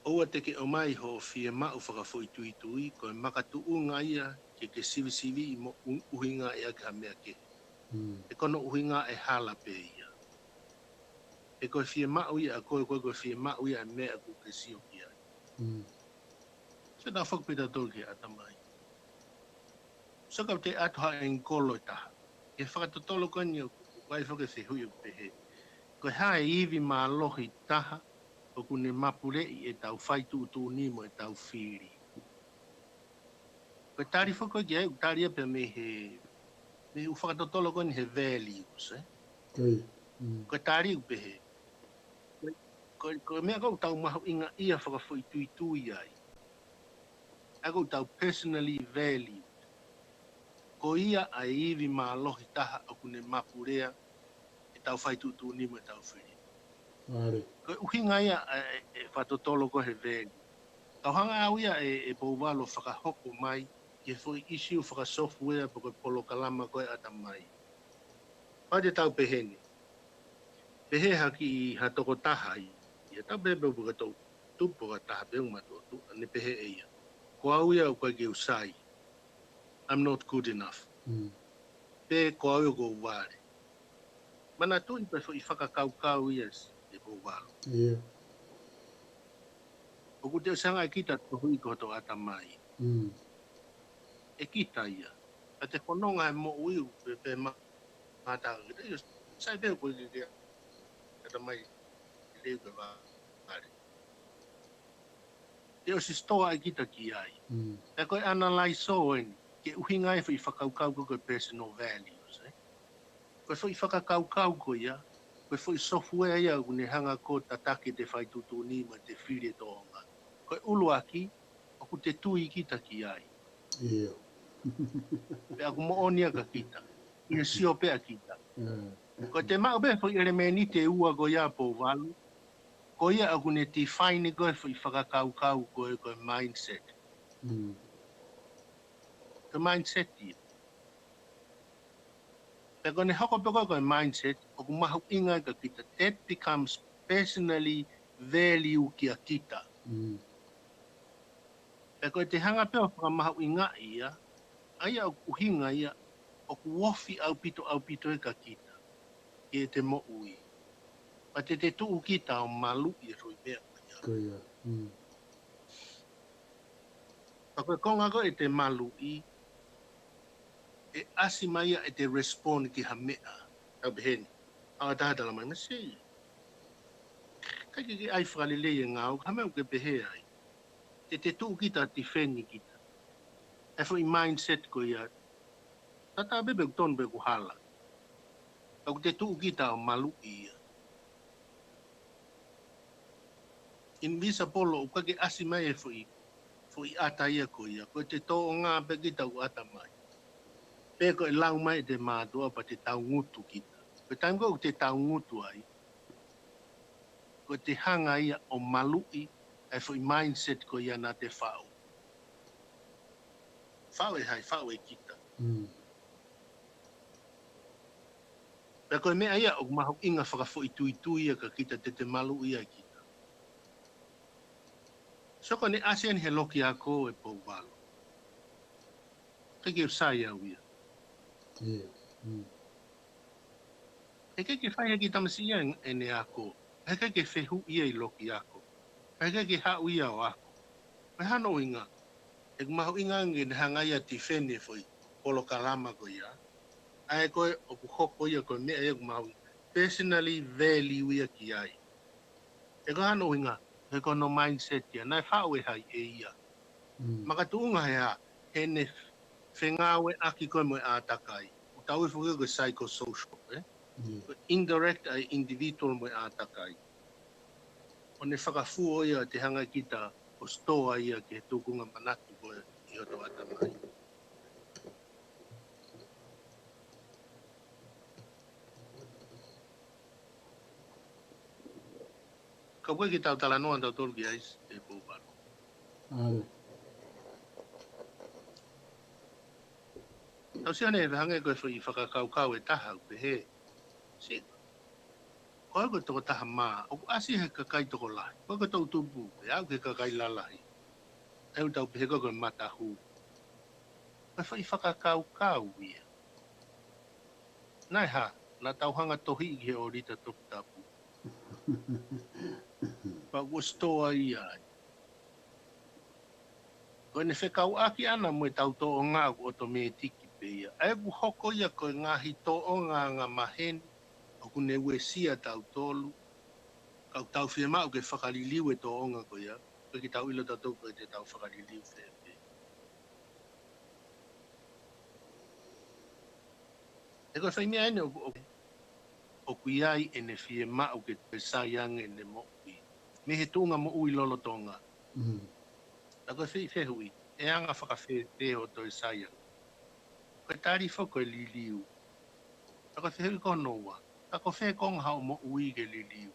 ʻOua te ke ʻomai hoʻo fiemaʻu fakafoʻituitui, ko e makatuʻunga ia ke ke sivisiviʻi mo ʻuhingaʻi ʻaki ha meʻa kehe. He ko hono ʻuhinga ʻe hala pē ia. He ko e fiemaʻu ia ʻa koe, ko e, ko e fiemaʻu ia ʻa e meʻa ʻoku ke sio ki ai. Sio tafoki pē tautolu ki he ʻatamai. Sio ka te ʻatu ha ʻengikolo ʻe taha. Ke fakatotolo ko eni ʻoku ʻai foki e fehuʻi ʻo pehē. Ko e hā e ivi mālohi taha ʻoku ne mapuleʻi ʻetau fai tuʻutuʻuni mo ʻetau fili. Ko e tali foki ko ē ki ai, ʻoku tali ia pē mei he, mei he ʻū fakatotolo ko eni he values, ē? Ko e tali ʻoku pehē. Ko e, ko e meʻa ʻoku tau mahuʻingaʻia fakafoʻituitui ai. ʻA ia ko ʻetau personally valued. Ko ia ʻa e ivi mālohi taha ʻoku ne mapulea ʻetau fai tuʻutuʻuni mo ʻetau fili. Ko e ʻuhinga ia ʻa e, e, e fakatotolo ko ē he value. Kau hanga au ia ʻe, ʻe Pouvalu ʻo fakahoko mai ki he foʻi ʻisiū fakasofuea pe ko e polokalama ko ē ʻatamai. Pea te tau pehē ni. Pehē ha kiʻi ha tokotaha ia. Ia tau pehē pe ʻoku ʻikai ke tau tupu ha taha pe ʻoku mātuʻa tuʻa, ne pehē ʻe ia. Ko au ia ʻoku ʻikai ke u sai. I'm not good enough. Pe ko au ia ʻoku ou vale. Manatuʻi pē foʻi fakakaukau ia ʻe Pouvalu. ʻOku te ʻosi hanga ʻe kita ʻo tohuʻi ko hoto ʻatamai. ʻE kita ia. Ka te fononga he moʻui ʻoku pē, pē ma-, mata kita. ʻIo, sai pē ʻoku ʻikai ke ʻatamai lelei ke vale. Te ʻosi sitoa ʻe kita ki ai. Pea ko e analyze ʻo eni, ke ʻuhinga ai foʻi fakakaukau ko ē ko e personal values, ē? Ko e foʻi fakakaukau ko ia, ko e foʻi software ia ʻoku ne hanga ʻo tataki ʻete fai tuʻutuʻuni mo ʻete fili e tōʻonga. Ko e ʻuluaki, ʻoku te tui kita ki ai. Pea ʻoku moʻoni ia kia kita. ʻI he sio pē ʻa kita. Ko ʻete maʻu pē foʻi ʻelemēniti ʻe ua ko ia Pouvalu. Ko ia ʻoku ne define ko ē foʻi fakakaukau ko ē ko e mindset. Ko e mindset ia. Pea ko ʻene hoko pē ko ē ko e mindset, ʻoku mahuʻinga kia kita. That becomes personally value kia kita. Pea ko ʻete hanga pē ʻo fakamahuʻingaʻi ia, ʻa ia ʻoku ʻuhinga ia, ʻoku ofi ʻaupito, ʻaupito ia kia kita. Ki heʻete moʻui. Pea te te tuʻu kita ʻo maluʻi e foʻi meʻa ko ia. Pea ko e konga ko ē ʻete maluʻi, ʻe ʻasi mai ia ʻete respond ki ha meʻa. Tau pehē ni. ʻA e taha tala mai, masi. ʻIkai ke ke ʻai fakalelei e ngāue, ha meʻa ʻoku ke pehē ai. Te te tuʻu kita ʻo defend kita. E foʻi mindset ko ia. Tatau pē pe ʻoku tonu pe ʻoku hala. Ka ʻoku te tuʻu kita ʻo maluʻi ia. Invisible ʻoku ʻikai ke ʻasi mai e foʻi, foʻi ʻata ia ko ia. Ko ʻete tōʻonga pē kita ʻoku ʻata mai. Pe ko e lau mai ʻete mātuʻa pea te taungutu kita. Ko e taimi ko ē ʻoku te taungutu ai. Ko ʻete hanga ia ʻo maluʻi, e foʻi mindset ko ia naʻa te faʻu. Faʻu ʻe hai, faʻu ʻe kita. Pea ko e meʻa ia ʻoku mahuʻinga fakafoʻituitui ia kia kita te te maluʻi ai kita. Sio ko ʻene ʻasi eni he loki ako ʻe Pouvalu. ʻIkai ke u sai au ia. ʻIkai ke fai ʻe he kiʻi tamasiʻi ia ʻene ako. ʻIkai ke fehuʻi ia ʻi loki ako. ʻIkai ke haʻu ia ʻo ako. Ko e hā hono ʻuhinga. ʻOku mahuʻinga ange ke ne hanga ia ʻo defend e foʻi polokalama ko ia. ʻA ia ko ē ʻoku hoko ia ko e meʻa ia ʻoku mahuʻinga. Personally value ia ki ai. He ko e hā hono ʻuhinga, he ko hono mindset ia, naʻe faʻu ʻe hai ʻe ia. Makatuʻunga he hā, heʻene fengāueʻaki ko ē mo e ʻātakai. ʻOku tau ui foki ko e psychosocial, ē? Ko e interact ʻa e individual mo e ʻātakai. ʻO ne fakafuo ia ʻete hanga kita ʻo store ia ki he tūkunga manatu ko ē ʻi hoto ʻatamai. Ka ʻoku ʻikai ke tau talanoa tautolu ki ai ʻe Pouvalu. Tau sio ʻanai ʻe hangē ko e foʻi fakakaukau ʻe taha ʻoku pehē, sio, ko au ko e tokotaha mā, ʻoku ʻasi he kakai tokolahi. Ko au ko e toʻu tupu, ʻe aʻu ki he kakai lalahi. ʻE ʻoku tau pehē ko au ko e matahū. Ko e foʻi fakakaukau ia. Naʻe hā, naʻa tau hanga ʻo tohiʻi ki he ʻōlita toputapu. Pea kuo ʻosi tō ai. Ko ʻene fekauʻaki ʻana mo ʻetau tōʻonga ʻoku ʻotomētiki pē ia. ʻA ia ʻoku hoko ia ko e ngaahi tōʻonga angamaheni ʻoku ne uesia tautolu. Ka ʻoku tau fiemaʻu ke fakaliliu e tōʻonga ko ia. Ko e ke tau ʻilo tautolu ko e te tau fakaliliu fēfē. He ko e foʻi meʻa eni ʻoku, ʻoku, ʻoku ʻi ai ʻene fiemaʻu ke toe sai ange ʻene moʻui. Mei he tuʻunga moʻui lolotonga. Mm. Ka ko e foʻi fehuʻi, ʻe anga fakafēfē hoʻo toe sai ange. Ko e tali foki ko e liliu. Ka ko e fehuʻi ko hono ua, ka ko fē konga haʻo moʻui ke liliu.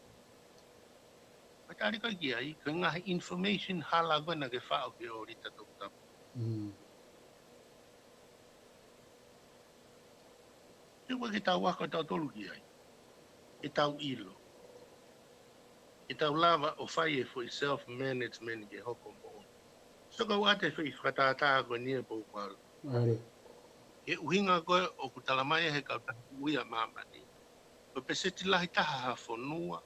Ko e tali ko ē ki ai, ko e ngaahi information hala ko ē naʻa ke faʻo ki he ʻōlita toputapu. Mm. Te ua ke tau ako tautolu ki ai. Ke tau ʻilo. Ke tau lava ʻo fai e foʻi self-management ke hoko moʻoni. So kau ʻoatu e foʻi fakatātā ko eni ʻe Pouvalu. ʻAle. He ʻuhinga ko ē ʻoku tala mai he kau taha ui ʻa māmani. Ko e peseti lahi taha ha fonua.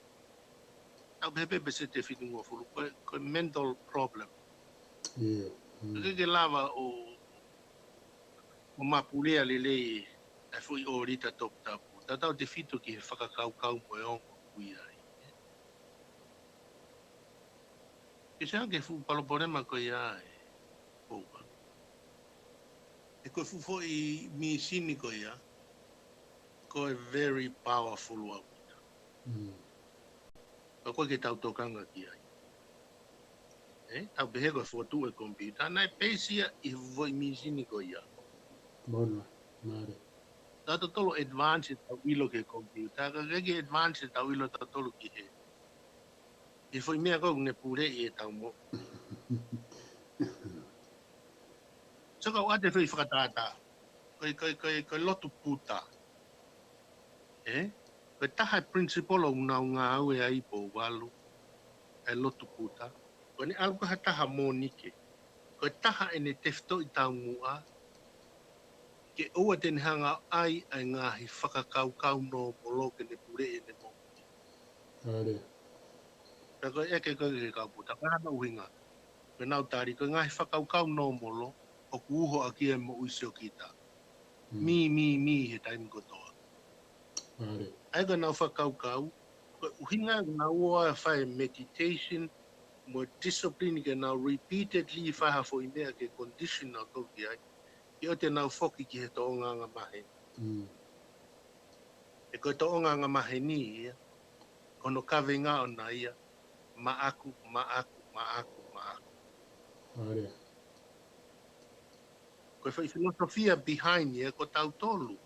Tau pehē pē peseti ʻe fitungofulu. Ko e, ko e mental problem. Ia. Mm. Ke ke lava ʻo, ʻo mapulea lelei e foʻi ʻōlita toputapu. Tatau tefito ki he fakakaukau mo e ongo ʻoku ʻi ai. Ke se ange fuʻu palopalema ko ia ʻe Pouvalu. He ko e fuʻu foʻi mīsini ko ia, ko e very powerful ʻaupito. Mm. Ka ko e ke tau tokanga ki ai. ʻE, tau pehē ko e fokotuʻu e computer, naʻe peisi ia ʻi he foʻi mīsini ko ia. Mona, mare. Tau totolo advance ʻetau ʻilo ki he computer, ka ke ke advance ʻetau ʻilo tautolu ki he. ʻI he foʻi meʻa ko ē ʻoku ne puleʻi ʻetau moʻui. So kau ʻoatu e foʻi fakatātā. Ko e, ko e, ko e, ko e lotu Puta. ʻE? Ko e taha e principle ʻoku nau ngāue ai Pouvalu. E lotu Puta. Ko ʻene ʻalu ko ha taha mōnike. Ko e taha ʻene tefitoʻi taumuʻa. Ke ʻoua te ne hanga ʻai ʻa e ngaahi fakakaukau nōmolo ke ne puleʻi ʻene moʻui. ʻAle. Pea ko e ʻeke ko ē ki he kau Puta, ko e hā hono ʻuhinga. Ko ʻenau tali, ko e ngaahi fakakaukau nōmolo, ʻoku uho ʻaki e moʻui siokita. Mm. Mī, mī, mī, he taimi kotoa. ʻAle. ʻA ia ko ʻenau fakakaukau, ko e ʻuhinga ʻenau ō ʻo fai meditation, mo e discipline ke nau repeatedly fai ha foʻi meʻa ke condition ʻenau tolu ki ai. Ke ʻoua te nau foki ki he tōʻonga angamaheni. Mm. He ko e tōʻonga angamaheni ia, ko hono kaveinga ʻona ia, maʻaku, maʻaku, maʻaku, maʻaku. ʻAle. Ko e foʻi filosofia behind ia, ko tautolu.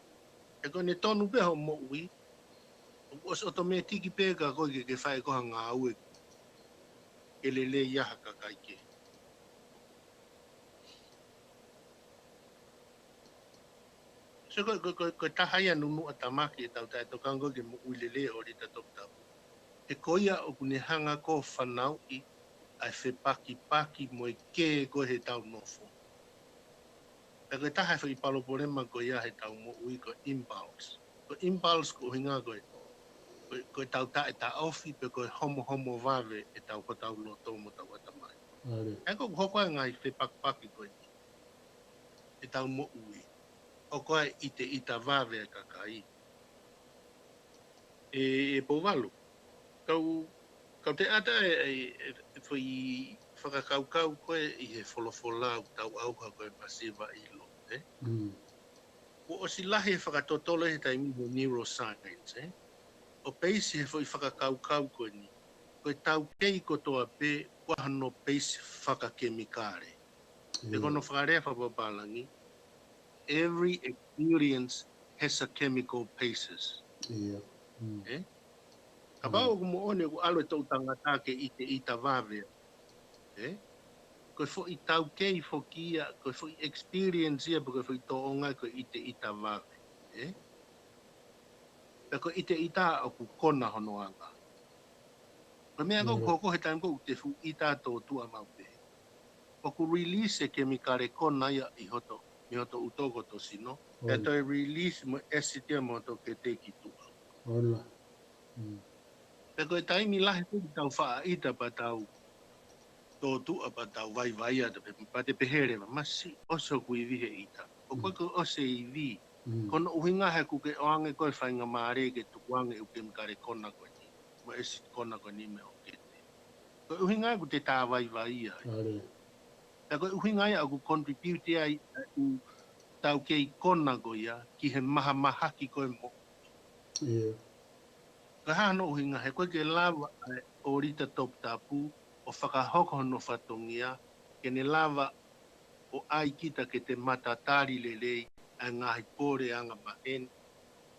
He ko ʻene tonu pē hoʻo moʻui, ʻoku ʻosi ʻotomētiki pē ka ko e ke, ke fai ko ha ngāue ke lelei ai ha kakai kehe. So ko, ko, ko, ko e taha ia e nunuʻa tamaki ʻetau taʻetokanga ko ē ki he moʻui lelei ʻōlita toputapu. He ko ia ʻoku ne hanga ko ē ʻo fanauʻi ʻa e fepakipaki mo e kē ko ē heʻetau nofo. Pea ko e taha e foʻi palopalema ko ia heʻetau moʻui ko e impulse. Ko e impulse ko e ʻuhinga ko e, ko e, ko ʻetau taʻetaʻofi pe ko e homohomo vave ʻetau, ko ʻetau loto mo ʻetau ʻatamai. ʻAle. ʻA ia ko e hoko ʻa e ngaahi fepakipaki ko eni heʻetau moʻui. ʻOku ʻi ai e ʻiteʻita vave ʻa e kakai. ʻE, ʻe Pouvalu. Kau, kau te ʻata e, e, e, e foʻi fakakaukau ko ē ʻi he folofola ʻoku tau ʻauha ko e masiva ʻilo, ē? Mm. Kuo ʻosi lahi e fakatotolo he taimi ni he neuroscience, ē? ʻO peisi he foʻi fakakaukau ko eni. Ko e taukei kotoa pē, ko hono peisi fakakemikale. Pe ko hono fakalea fakapapālangi, every experience has a chemical basis. Ia. Mm. Ē? Kapau ʻoku moʻoni ʻoku ʻalu e toʻu tangata ke ʻiteʻita vave. Ē? ko e foʻi taukei foki ia, ko e foʻi experience ia, pe ko e foʻi tōʻonga ko e ʻiteʻita vave, ē? Pe ko e ʻiteʻita ʻoku kona hono anga. Ko e meʻa ko ē ʻoku hoko he taimi ko ē ʻoku te fuʻu ʻita tōtuʻa maʻu pē. ʻOku release e kemikale kona ia ʻi hoto, mei hoto ʻuto ko hoto sino. Pea toe release mo e acid ia mo hoto kete ki tuʻa. Pea ko e taimi lahi ko ē ʻoku tau faʻa ʻita pea tau tōtuʻa pea tau vaivai atu pē, pea te pehē leva, masiʻi ʻosi hoku ivi he ʻita. ʻOku ʻikai ko e ʻosi e ivi. Ko hono ʻuhinga he ʻoku ke ʻoange ko e faingamālie ke tukuange ʻū kemikale kona ko eni, mo e acid kona ko eni mei hoʻo kete. Ko e ʻuhinga ʻoku te tā vaivai ai. Pea ko e ʻuhinga ia ʻoku contribute ai ʻa e ʻū taukei kona ko ia ki he mahamahaki ko ē moʻui. Ko e hā hono ʻuhinga? He ʻoku ʻikai ke lava ʻa e ʻōlita toputapu ʻo fakahoko hono fatongia ke ne lava ʻo ʻai kita ke te matatali lelei ʻa e ngaahi pole angamaheni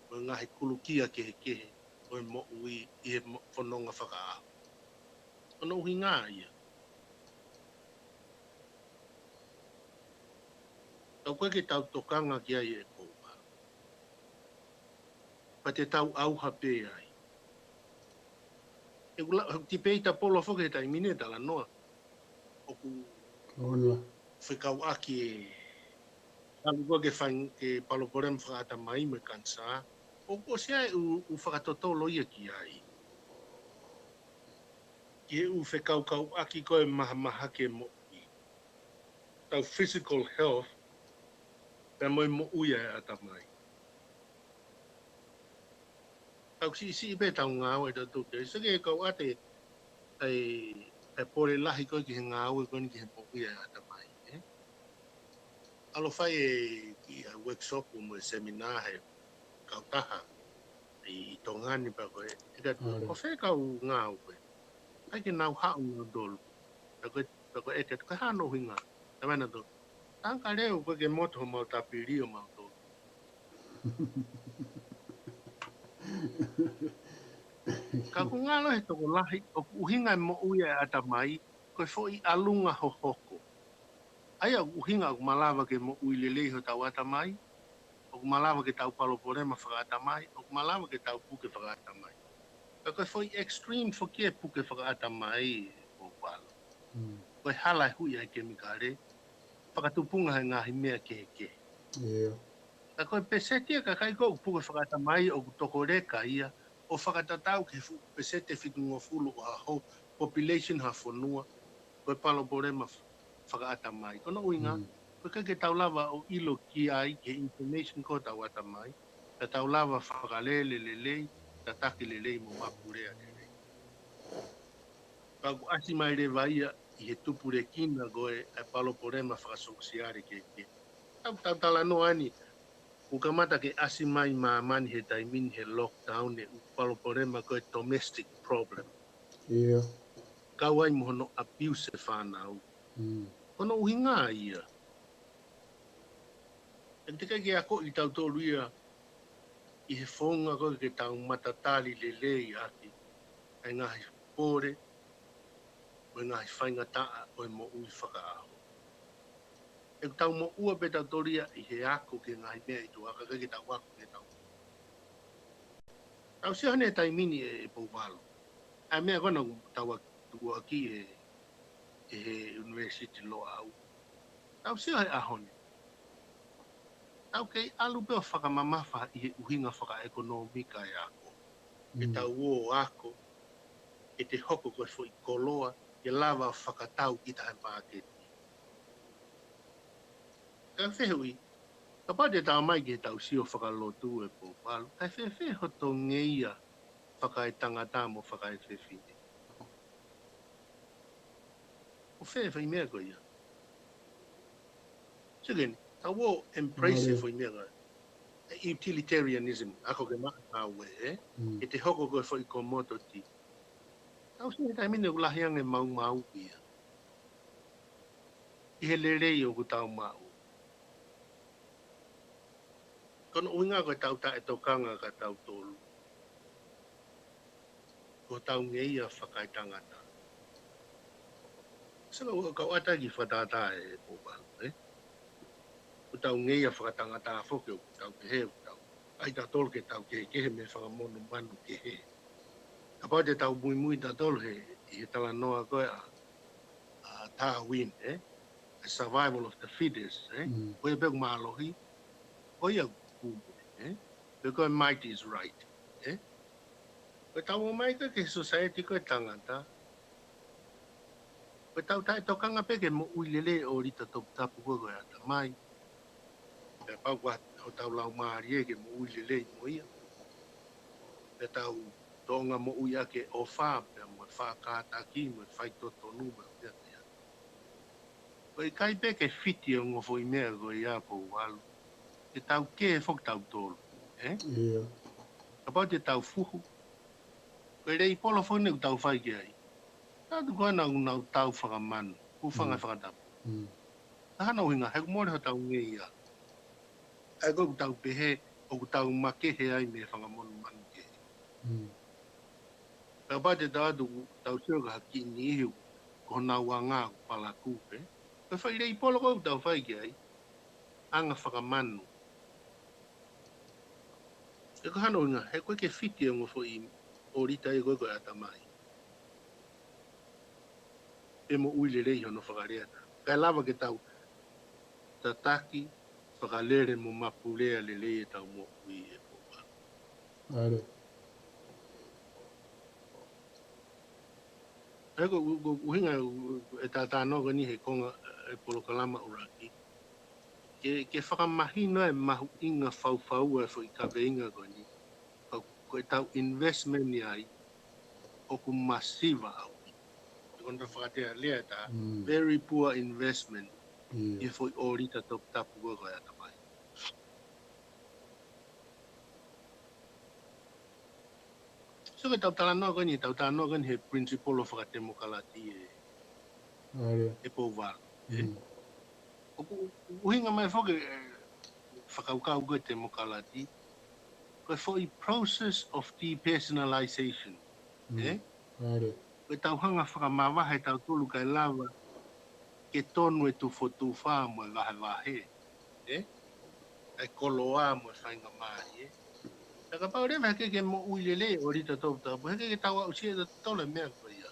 mo e ngaahi kulukia kehekehe ʻo e moʻui ʻi he mo-, fononga fakaʻaho. Ko hono ʻuhinga ia. Ka ʻoku ʻikai ke tau tokanga ki ai ʻe Pouvalu. Pea te tau ʻauha pē ai. ʻE kula, tipeita polo foki he taimi ni e talanoa. ʻOku fekauʻaki e, ʻalu ko ē ke fai, ke palopalema fakaʻatamai mo e kanisā. ʻOku ʻosi ʻi ai e ʻū, ʻū fakatotolo ia ki ai. Ki he ʻū fekaukauʻaki ko ē mahamahaki e moʻui. Tau physical health, pea mo e moʻui ʻa e ʻatamai. Tau siʻisiʻi pē tau ngāue ʻe tautolu ki ai. Sio ki he kau ʻate ʻa e, ʻa e pole lahi ko ē ki he ngāue ko eni ki he moʻui ʻa e ʻatamai, ē? ʻAlu ʻo fai e kiʻi ʻa e workshop mo e seminar he kautaha ʻi, ʻi Tonga ni pea ko e, ʻe ka tu, ko fē kau ngāue. ʻIkai ke nau haʻu nautolu. Pea ko e, pea ko e ʻeke, ko e hā hono ʻuhinga? Talamai ʻe nautolu, tangata leo ko ē ke moto homau tapili ʻo mautolu. Ka ʻoku ngalo he tokolahi, ʻoku ʻuhinga e moʻui ʻa e ʻatamai, ko e foʻi ʻalunga hohoko. ʻA ia ʻoku ʻuhinga ʻoku malava ke moʻui lelei hotau ʻatamai, ʻoku malava ke tau palopalema fakaʻatamai, ʻoku malava ke tau puke fakaʻatamai. Ka ko e foʻi extreme foki e puke fakaʻatamai, ʻe Pouvalu. Ko e hala e hui ʻa e kemikale, fakatupunga he ngaahi meʻa kehekehe. Ka ko e peseti ia ʻa e kakai ko ē ʻoku puke fakaʻatamai ʻoku tokoleka ia, ʻo fakatatau ki he fuʻu peseti ʻe fitungofulu ʻo ha ho-, population ha fonua, ko e palopalema f-, fakaʻatamai. Ko hono ʻuhinga, ʻoku ʻikai ke tau lava ʻo ʻilo ki ai, ki he information ko ē hotau ʻatamai, ka tau lava fakalele lelei, tataki lelei mo mapulea lelei. Pea ʻoku ʻasi mai leva ia ʻi he tupulekina ko ē ʻa e palopalema fakasōsiale kehekehe. Tau, tau talanoa ni, ʻoku kamata ke ʻasi mai ʻi māmani he taimi ni he lockdown e ʻū palopalema ko e domestic problem. Kau ai mo hono abuse e fānau. Ko hono ʻuhinga ia. ʻE teʻeki ke akoʻi tautolu ia ʻi he founga ko ē ke tau matatali lelei ʻaki ʻa e ngaahi pole mo e ngaahi faingataʻa ʻo e moʻui fakaʻaho. ʻE tau moʻua pē tautolu ia ʻi he ako ki he ngaahi meʻa ʻi tuʻa, ka ʻikai ke tau ako ki he tau. Tau sio heni he taimi ni ʻe, ʻe Pouvalu. ʻA e meʻa ko ena ʻoku tau a-, tukuakiʻi ʻe, ʻe he University Loʻau. Tau sio he ʻaho ni. Tau kei ʻalu pē ʻo fakamamafa ʻi he ʻuhinga fakaʻekonōmika e ako. ʻE tau ō ʻo ako, ʻe te hoko ko e foʻi koloa, ke lava ʻo fakatau kita he māketi. Ka fehuʻi, kapau te tau mai ki he tau sio fakalotu ʻe Pouvalu, kae fēfē hoto ngeia fakaetangata mo fakaefefine? ʻO fē foʻi meʻa ko ia? Sio ki heni, tau ō embrace e foʻi meʻa ko ia. E utilitarianism, ako ke maʻa ngāue, ē? ʻE te hoko ko e foʻi commodity. Tau sio he taimi ni ʻoku lahi ange maumau ia. ʻI he lelei ʻoku tau maʻu. Ko hono ʻuhinga ko e tau taʻetokanga ka tautolu. Ko hotau ngeia fakaetangata. Saka ua kau ʻata ki fakatātā e pōpalo, ē? ʻOku tau ngeia fakatangata foki, ʻoku tau kehe, ʻoku tau ʻai tautolu ke tau kehekehe mei he fanga monumanu kehe. Kapau te tau muimui tautolu he, ʻi he talanoa ko ē ʻa, ʻa Darwin, ē? A survival of the fittest, ē? Mm. Ko ia pē ʻoku mālohi, ko ia ʻoku, ē? Pe ko e might is right, ē? Ko e tau ō mai ko ē ki he society ko ē tangata, ko e tau taʻetokanga pē ke moʻui lelei ʻo ʻolita toputapu ko ē ko e ʻatamai. Pea pau ko hotau laumālie ke moʻui lelei mo ia. Pea tau tōʻonga moʻui ʻaki e ʻofa, pea mo e faʻa kātaki, mo e faitotonu, mo e meʻa ko ia. Ko e ʻikai pē ke fiti e ongo foʻi meʻa ko ia Pouvalu. Ke tau kē foki tautolu, ē? Ia. Kapau te tau fuhu. Ko e leipolo foki ʻoku tau fai ki ai. Tatu ko ē ʻoku nau tau fakamanu, hūfanga Mm. fakatapu. Mm. Ka hano ʻuhinga, he ʻoku mole hotau ngeia. ʻA ia ko ē ʻoku tau pehē, ʻoku tau makehe ai mei he fanga monumanu kehe. Mm. Kapau te tau atu, tau sio ki ha kiʻi niʻihi, ko honau anga ʻoku palakū pē. Ko e foʻi leipolo ko ē ʻoku tau fai ki ai, anga fakamanu. He ko hano ʻuhinga, he ʻoku ʻikai ke fiti e ongo foʻi ʻolita ia ko ē ko e ʻatamai. Pe moʻui lelei hono fakalea atu. Kae lava ke tau tataki, fakalele mo mapulea lelei e tau moʻui e Pouvalu. ʻAle. He ko, ko, ko e ʻuhinga e talanoa ko eni he konga e polokalama ʻuluaki. Ke, ke fakamahino e mahuʻinga faufaua e foʻi kaveinga ko eni. Ko, ko e tau investment ia ai, ʻoku masiva ʻaupito. Ko e konga fakatea lea ta, Mm. very poor investment. Ia. ʻI he foʻi ʻolita toputapu ko ē ko e ʻatamai. So ke tau talanoa ko eni, tau talanoa ko eni he principle ʻo fakatemokalati e, ʻAle. e Pouvalu. ʻE? Mm. ʻOku, ʻoku ʻuhinga mai foki, e, fakakaukau ko e temokalati. Ko e foʻi process of depersonalization. Mm. ʻE? ʻAle. Ko e tau hanga fakamavahe tautolu kae lava ke tonu e tufotufa mo e vahevahe. ʻE? ʻA e koloa mo e faingamālie. Pea kapau leva he ʻikai ke moʻui lelei e ʻolita toputapu, he ʻikai ke tau aʻusia ʻe tautolu e meʻa ko ia.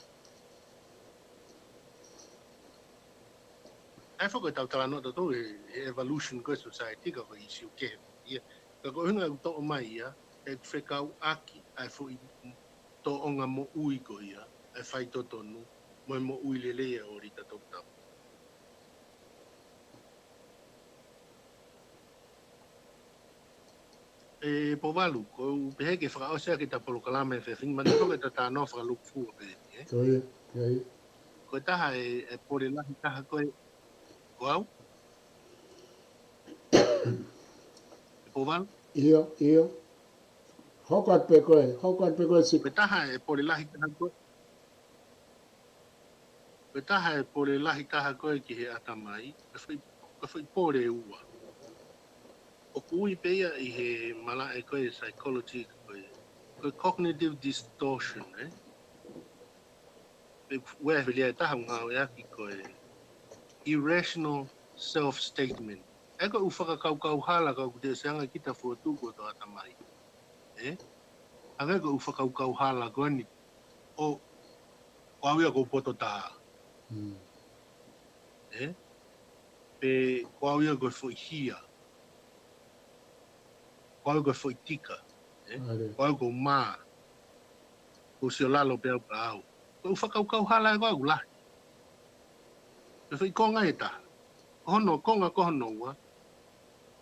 ʻA ia foki ko e tau talanoa tautolu he, he evolution ko e society ka ko e ʻīsiu kehe ia. Ka ko e ʻuhinga ʻoku toʻo mai ia, ʻe fekauʻaki ʻa e foʻi tōʻonga moʻui ko ia, ʻa e faitotonu, mo e moʻui lelei e ʻolita toputapu. ʻE Pouvalu, ko u pehē ke fakaʻosi ʻaki ʻeta polokalama he efiafi ni, manatuʻi ko ʻeta talanoa fakalūkufua pē eni, ē? Ko ia, ko ia. Ko e taha e, e pole lahi taha ko ē, ko au? ʻE Pouvalu? ʻIo, ʻio. Hoko atu pē koe, hoko atu pē koe, Sika. Ko e taha e pole lahi taha ko ē. Ko e taha e pole lahi taha ko ē ki he ʻatamai, ko e foʻi, ko e foʻi pole ʻe ua. ʻOku ui pē ia ʻi he malaʻe ko ē psychology ko ē, ko e cognitive distortion, ē? Pe ue fili e taha ʻoku ngāueʻaki ko e irrational self-statement. ʻE ko e ʻū fakakaukau hala ka ʻoku teʻeki ai ke ta fotu ko e tō ʻatamai. Ē? ʻA ia ko e ʻū fakakaukau hala ko eni ʻo, ko au ia ko e poto taha. Mm. Ē? Pe ko au ia ko e foʻi hia. Ko au ko e foʻi tika. Ē? ʻAle. Ko au ko e mā. Ko u sio lalo pē au pē au. Ko e ʻū fakakaukau hala ē ko ē ʻoku lahi. Ko e foʻi konga ʻe taha. Ko hono konga ko hono ua.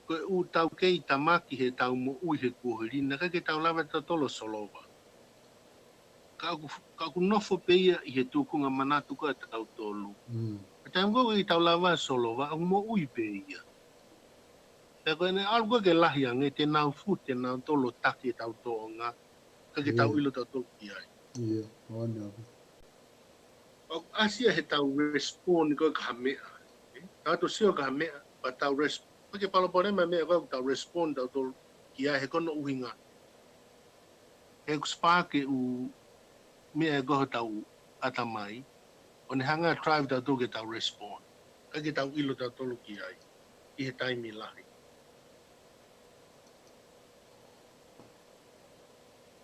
Ko e ʻū tau kei tamaki he tau moʻui he kuohili, naʻe ʻikai ke tau lava ʻe tautolu ʻo solova. Ka ʻoku, ka ʻoku nofo pē ia ʻi he tūkunga manatu ko ē ʻa tautolu. Mm. Ka taimi ko ē ʻoku ʻikai ke tau lava ʻo solova, ʻoku moʻui pē ia. Pea ko ʻene ʻalu ko ē ke lahi ange, te nau fuʻu, te nau tolo taki e tau tōʻonga, ka ke tau Mm. ʻilo tautolu ki ai. Ia, ʻo ʻaneafi. ʻOku ʻasi ia he tau respond ko ē ki ha meʻa. Ē? Tau ʻoatu sio ki ha meʻa, pea tau res-, ʻikai ke palopalema meʻa ko ē ʻoku tau respond tautolu ki ai he ko hono ʻuhinga. He ʻoku spark e ʻū meʻa ē ko ē hotau ʻatamai. ʻo ne hanga ʻo drive tautolu ke tau respond. ʻIkai ke tau ʻilo tautolu ki ai ʻi he taimi lahi.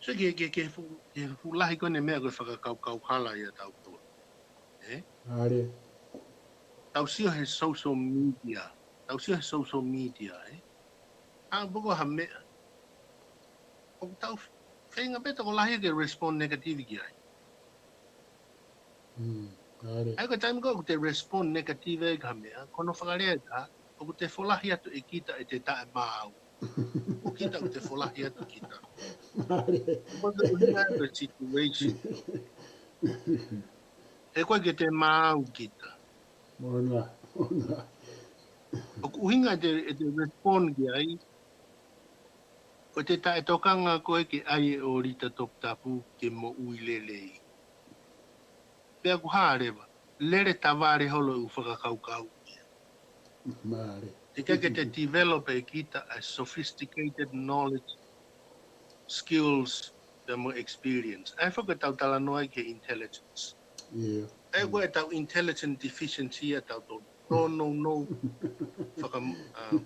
So ke, ke, ke fuʻu, ke fuʻu lahi ko eni e meʻa ko e fakakaukau hala ia ʻatautolu. Ē? Tau sio he social media. Tau sio he social media, ē? ʻA, poko ha meʻa. ʻOku tau feinga pē tokolahi ke respond negative ki ai. ʻA ia ko e taimi ko ē ʻoku te respond negative ai ki ha meʻa, ko hono fakalea ʻe taha, ʻoku te folahi atu ʻe kita ʻete taʻemaau. ʻO kita ʻoku te folahi atu kita. Ko e ʻuhinga ʻa e situation. He ʻoku ʻikai ke te maau kita. ʻOku ʻuhinga ʻete, ʻete respond ki ai, ko ʻete taʻetokanga ko ē ke ʻai e ʻōlita toputapu ke moʻui lelei. Pea ʻoku hā leva, lele tavale holo ʻeku fakakaukau ia. Teʻeki ke te develop ʻe kita a sophisticated knowledge, skills, pea mo experience. ʻA ia foki ʻetau talanoa ai ki he intelligence. ʻA ia ko ʻetau intelligence deficiency ia ʻatautolu. No, no, no. Faka, ʻa,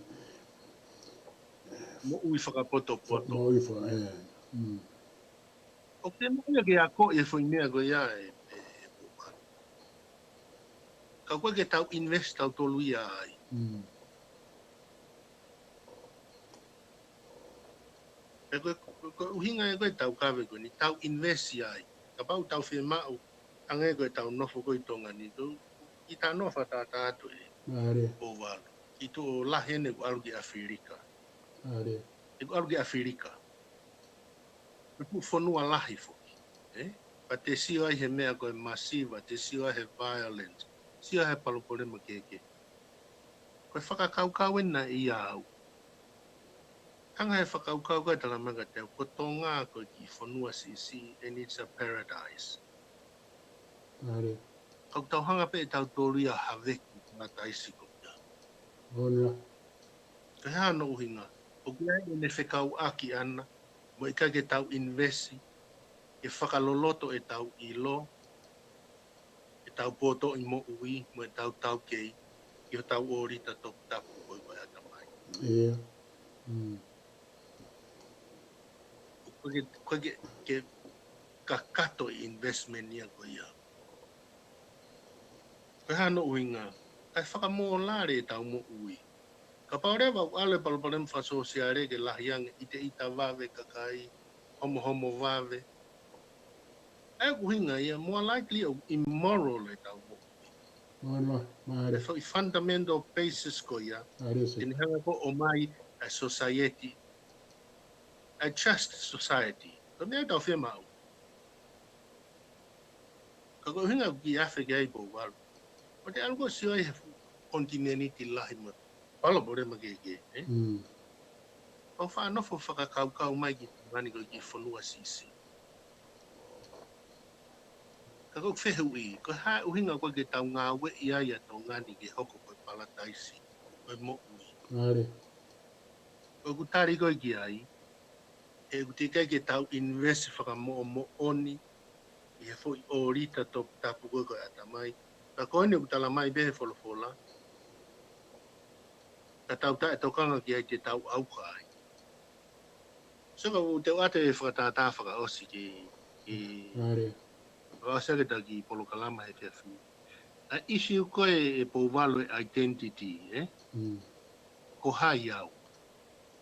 moʻui fakapotopoto. ʻOku te maʻu ia ke akoʻi e foʻi meʻa ko ia ē, ē, ē, ka ʻoku ʻikai ke tau invest tautolu ia ai. Pea ko e, ko e, ko e ʻuhinga ia ko ē ʻetau kave ko eni, tau invest ia ai. Kapau ʻoku tau fiemaʻu, hangē ko ʻetau nofo ko ē ʻi Tonga ni, ʻoku ʻi ai e talanoa fakatātā atu ē. Pouvalu. Ki tuʻo lahi eni ʻoku ʻalu ki ʻAfilika. ʻOku ʻalu ki ʻAfilika. Ko e fuʻu fonua lahi foki, ē? Pea te sio ai he meʻa ko e masiva, te sio ai he violence, sio ai he palopalema kehekehe. Ko e fakakaukau eni naʻe ʻiate au. Hanga he fakakaukau ko ē ʻo talamai kiate au, ko Tonga ko e kiʻi fonua siʻisiʻi, and it's a paradise. Ka ʻoku tau hanga pē ʻe tautolu ia ʻo haveki e palataisi ko ia. Ko e hā hono ʻuhinga? ʻOku ʻi ai ʻene fekauʻaki ʻana, mo e ʻikai ke tau invest, ke fakaloloto ʻetau ʻilo, ʻetau potoʻi moʻui, mo ʻetau taukei, ki hotau ʻōlita toputapu ko ē ko e ʻatamai. ʻOku ʻikai ke, ke kakato e investment ia ko ia. Ko e hā hono ʻuhinga? Kae fakamōlale ʻetau moʻui. Kapau leva ʻoku ʻalu e palopalema fakasōsiale ke lahi ange, ʻiteʻita vave kakai, homohomo vave. ʻA ia ko e ʻuhinga ia, more likely ʻoku immoral ʻetau moʻui. Ko e foʻi fundamental basis ko ia, te ne hanga ko ē ʻo ʻomai ʻa e society, a just society. Ko e meʻa ʻoku tau fiemaʻu. Ka ko e ʻuhinga ʻoku kiʻi afe ki ai Pouvalu. ʻOku te ʻalu ko ē ʻo sio ai he fuʻu konitinēniti lahi mo e palopalema kehekehe, ē? ʻOku faʻa nofo fakakaukau mai ki Tonga ni ko e kiʻi fonua siʻisiʻi. Ka ko e fehuʻi, ko e hā e ʻuhinga ʻoku ʻikai ke tau ngāueʻi ai ʻa Tonga ni ke hoko ko e palataisi, ko e moʻui. ʻOku tali ko ē ki ai, he ʻoku teʻeki ai ke tau invest fakamoʻomoʻoni ʻi he foʻi ʻōlita toputapu ko ē ko e ʻatamai. Ka ko eni ʻoku talamai pē he folofola, ka tau taʻetokanga ki ai te tau ʻauha ai. So ka u te ʻoatu e fakatātā fakaʻosi ki, ki, fakaʻosi ake ʻeta kiʻi polokalama he efiafi ni. ʻA e issue ko ē ʻe Pouvalu e identity, ē? Ko hai au.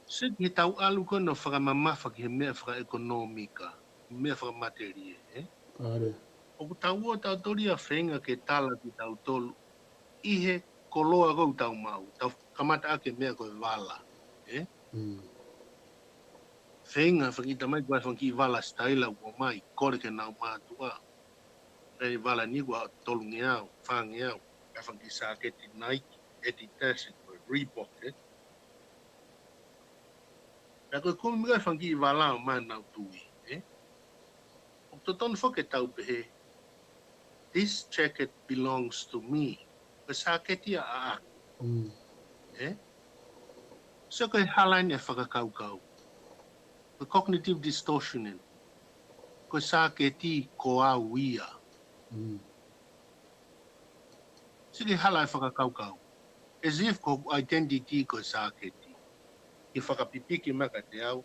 Sio ki he tau ʻalu ko ē ʻo fakamamafa ki he meʻa fakaʻekonōmika, meʻa fakamatelie, ē? ʻOku tau ō tautolu ia ʻo feinga ke tala kitautolu ʻi he koloa ko ē ʻoku tau maʻu, tau kamata ʻaki e meʻa ko e vala, ē? Feinga fanga kiʻi tamai ko e fanga kiʻi vala sitaila ʻoku ʻomai, kole ki heʻenau mātuʻa. ʻE vala ni ʻoku tolungeau, fāngeau, ʻa e fanga kiʻi sāketi Nike, Adidas, ko e Reebok, ē? Pea ko e kumi ko ē fanga kiʻi vala ʻo ʻomai ʻenau tui, ē? ʻOku totonu foki ke tau pehē, "This jacket belongs to me." Ko e sāketi ia ʻaʻaku. Ē? So ko e hala eni e fakakaukau. Ko e cognitive distortion eni. Ko e sāketi ko au ia. Sike hala e fakakaukau. As if ko hoku identity ko e sāketi. Ke fakapipiki mai kiate au.